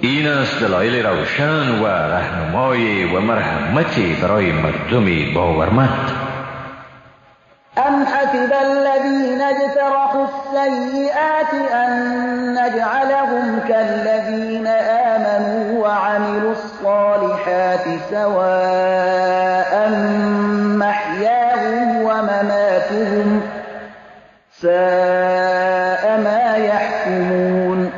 این است دلایل روشن و رهنمای و مرحمتی برای مردم باورمند. أم حسب الذين اجترحوا السيئات أن نجعلهم كالذين آمنوا وعملوا الصالحات سواء محياهم ومماتهم ساء ما يحكمون.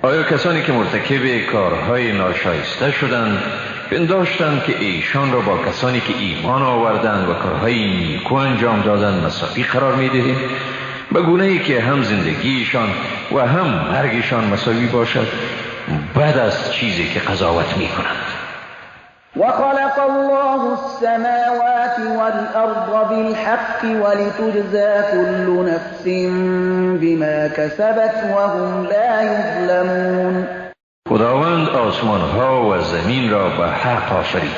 آیا کسانی که مرتکب کارهای ناشایسته شدند پنداشتند که ایشان را با کسانی که ایمان آوردند و کارهای نیکو انجام دادند مساوی قرار می‌دهیم، به گونه‌ای که هم زندگیشان و هم مرگشان مساوی باشد؟ بد از چیزی که قضاوت می کنند. وخلق الله السماوات والأرض بالحق ولتجزى كل نفس بما كسبت وهم لا يظلمون. خداوند آسمان ها و زمین را به حق آفرید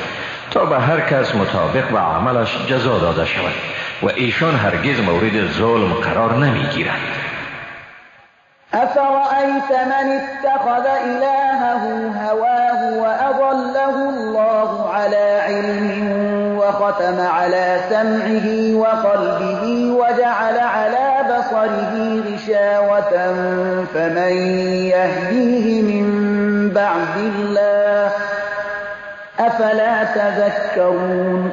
تا به هر کس مطابق به عملش جزا داده شود و ایشان هرگز مورد ظلم قرار نمی گیرند. أفرأيت من اتخذ إلهه هواه وأضله الله على علم وختم على سمعه وقلبه وجعل على بصره غشاوة فمن يهديه من بعد الله أفلا تذكرون.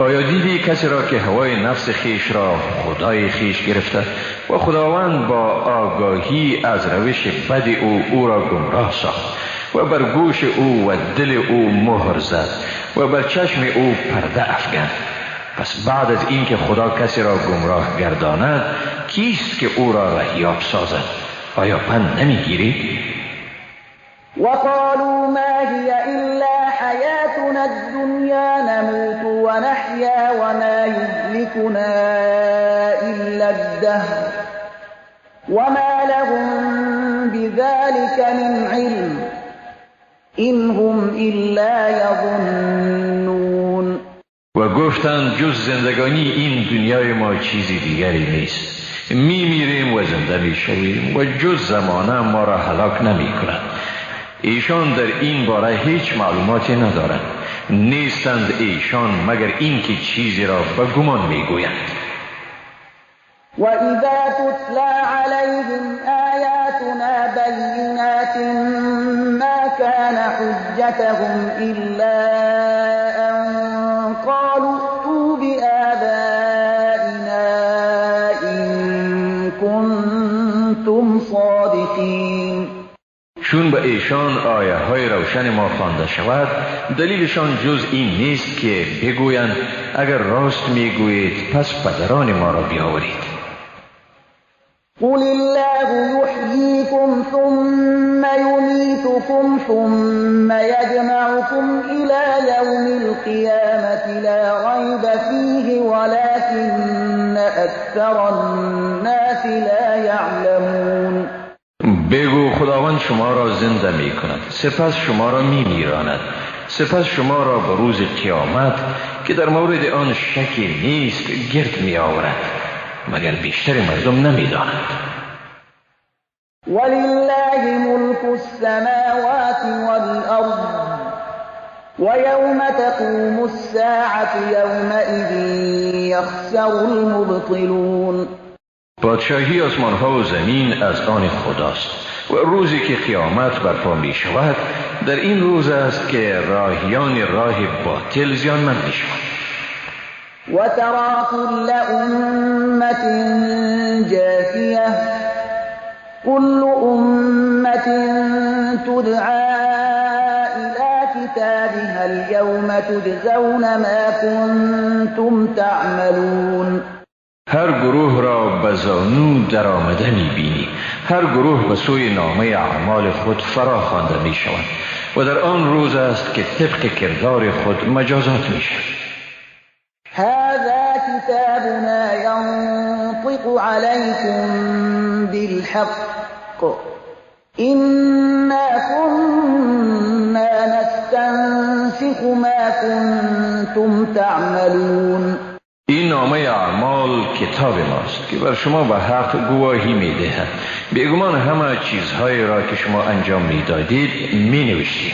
آیا دیدی کسی را که هوای نفس خیش را خدای خیش گرفته و خداوند با آگاهی از روش بد او را گمراه ساخت و بر گوش او و دل او مهر زد و بر چشم او پرده افکند؟ پس بعد از اینکه خدا کسی را گمراه گرداند، کیست که او را رهیاب سازد؟ آیا پند نمیگیرید؟ وقالوا ما هي إلا حياتنا الدنيا نموت ونحيا وما يهلكنا إلا الدهر وما لهم بذلك من علم إن هم إلا يظنون. و گفتند جز زندگانی این دنیای ما چیزی دیگری نیست، میمیریم و زنده میشویم و جز زمانه ما را هلاک نمیکند. ایشان در این باره هیچ معلوماتی ندارند، نیستند ایشان مگر اینکه چیزی را به گمان میگویند. و اذا تتلی علیهم آیاتنا بینات ما کان حجتهم الا ان قالوا ائتوا بآبائنا ان کنتم صادقین. چون به ایشان آیه های روشن ما خوانده شود، دلیلشان جز این نیست که بگویند اگر راست میگویید پس پدران ما را بیاورید. قل الله یحییکم ثم یمیتکم ثم یجمعکم الی یوم القیامة لا ریب فیه ولکن اکثر الناس لا یعلمون. بگو خداوند شما را زنده می کند، سپس شما را می میراند، سپس شما را به روز قیامت که در مورد آن شکی نیست گرد می آورد، مگر بیشتر مردم نمی دانند. ولله ملک السماوات والارض ویوم تقوم الساعة یومئذ یخسر المبطلون. پادشاهی آسمان ها و زمین از آن خداست و روزی که قیامت برپا می شود در این روز است که راهیان راه باطل زیانمند می شوند. و ترى كل امة جاثیه كل امة تدعى الى كتابها اليوم تجزون ما كنتم تعملون. هر گروه را به زانو در آمده می بینی، هر گروه به سوی نامه اعمال خود فرا خوانده می شوند و در آن روز است که طبق کردار خود مجازات می شوند. هذا كتابنا ينطق عليكم بالحق إنا كنا نستنسخ ما كنتم تعملون. این نامه اعمال کتاب ماست که بر شما به حق گواهی می‌دهد. بیگمان همه چیزهایی را که شما انجام می‌دادید می‌نوشتیم.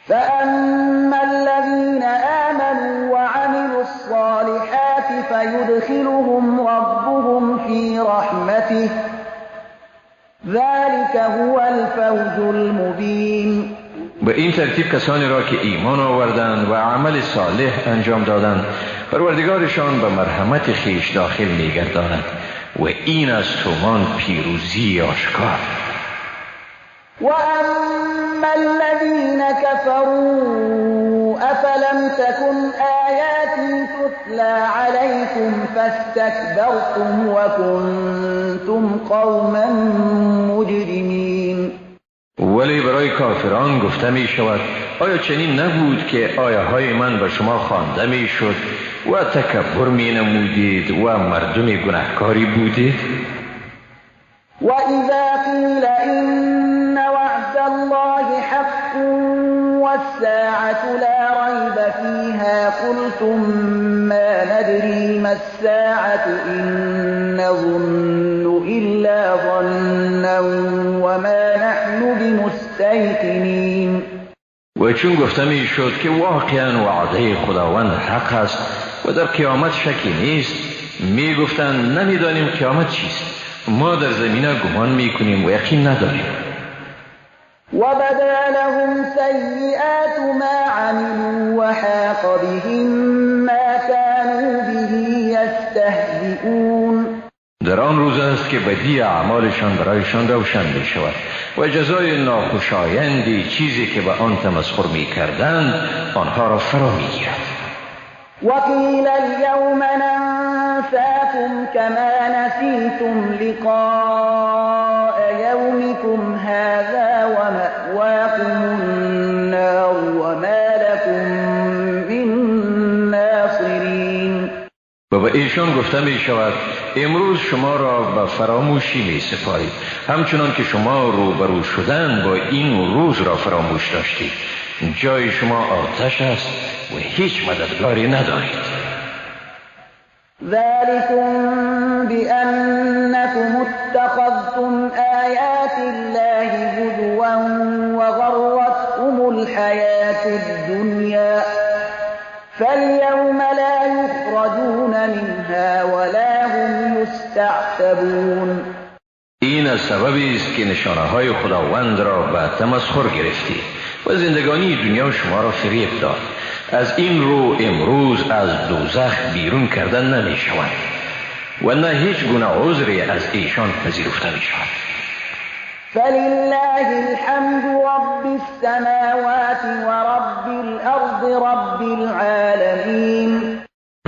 فأما الذين آمنوا وعملوا الصالحات فيدخلهم ربهم في رحمته ذلك هو الفوز المبين. به این ترتیب کسانی را که ایمان آوردند و عمل صالح انجام دادند، پروردگارشان به مرحمت خویش داخل می‌گرداند و این از تومان پیروزی آشکار. و اما الذین كفروا افلم تكن آیاتی تتلی علیکم فاستکبرتم وکنتم قوما مجرمین. ولی برای کافران گفته می شود آیا چنین نبود که آیه های من به شما خوانده می شد و تکبر می نمودید و مردم گناهکاری بودید؟ و اذا قیل ان وعد الله حق والساعة لا ريب فيها قلتم ما ندري ما الساعة إن نظن إلا ظنا وما نحن بمستيقنين. و چون گفته می شد که واقعا وعده خداوند حق است و در قیامت شکی نیست، می گفتند نمیدانیم قیامت چیست، ما در زمینه گمان می کنیم و یقین نداریم. وبدا لهم سيئات ما عملوا وحاق بهم ما كانوا به يستهزئون. در آن روز است که بدی اعمالشان برایشان روشن می شود و جزای ناخوشایندی چیزی که به آن تمسخر می کردند آنها را فرا می گیرد. وقیل اليوم ننساكم كما نسيتم لقاء يومكم هذا ومأواكم النار وما لكم من ناصرين. و به ایشان گفته می شود امروز شما را به فراموشی می سپاریم، همچنان که شما روبرو شدن با این روز را فراموش داشتید. جای شما آتش است و هیچ مددگاری ندارید. ذلكم بأنكم اتخذتم آيات الله هزوا وغرتكم الحياة الدنيا فاليوم لا يخرجون منها ولا هم يستعتبون. این از سببی است که نشانه های خداوند را به تمسخر گرفتید و زندگانی دنیا شما را فریب داد. از این رو امروز از دوزخ بیرون کردن نمی شود و نه هیچ گونه عذری از ایشان پذیرفته می شود. فلله الحمد رب السماوات و رب الارض رب العالمین.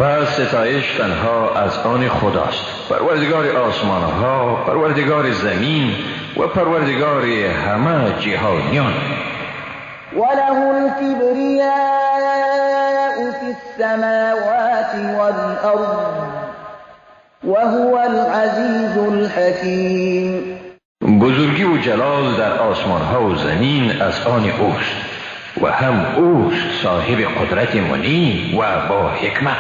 پس ستایش تنها از آن خداست، پروردگار آسمان ها، پروردگار زمین و پروردگار همه جهانیان. وله الكبرياء في السماوات والأرض وهو العزيز الحكيم. بزرگی و جلال در آسمان ها و زمین از آن اوست و هم اوست صاحب قدرت منی و با حکمت.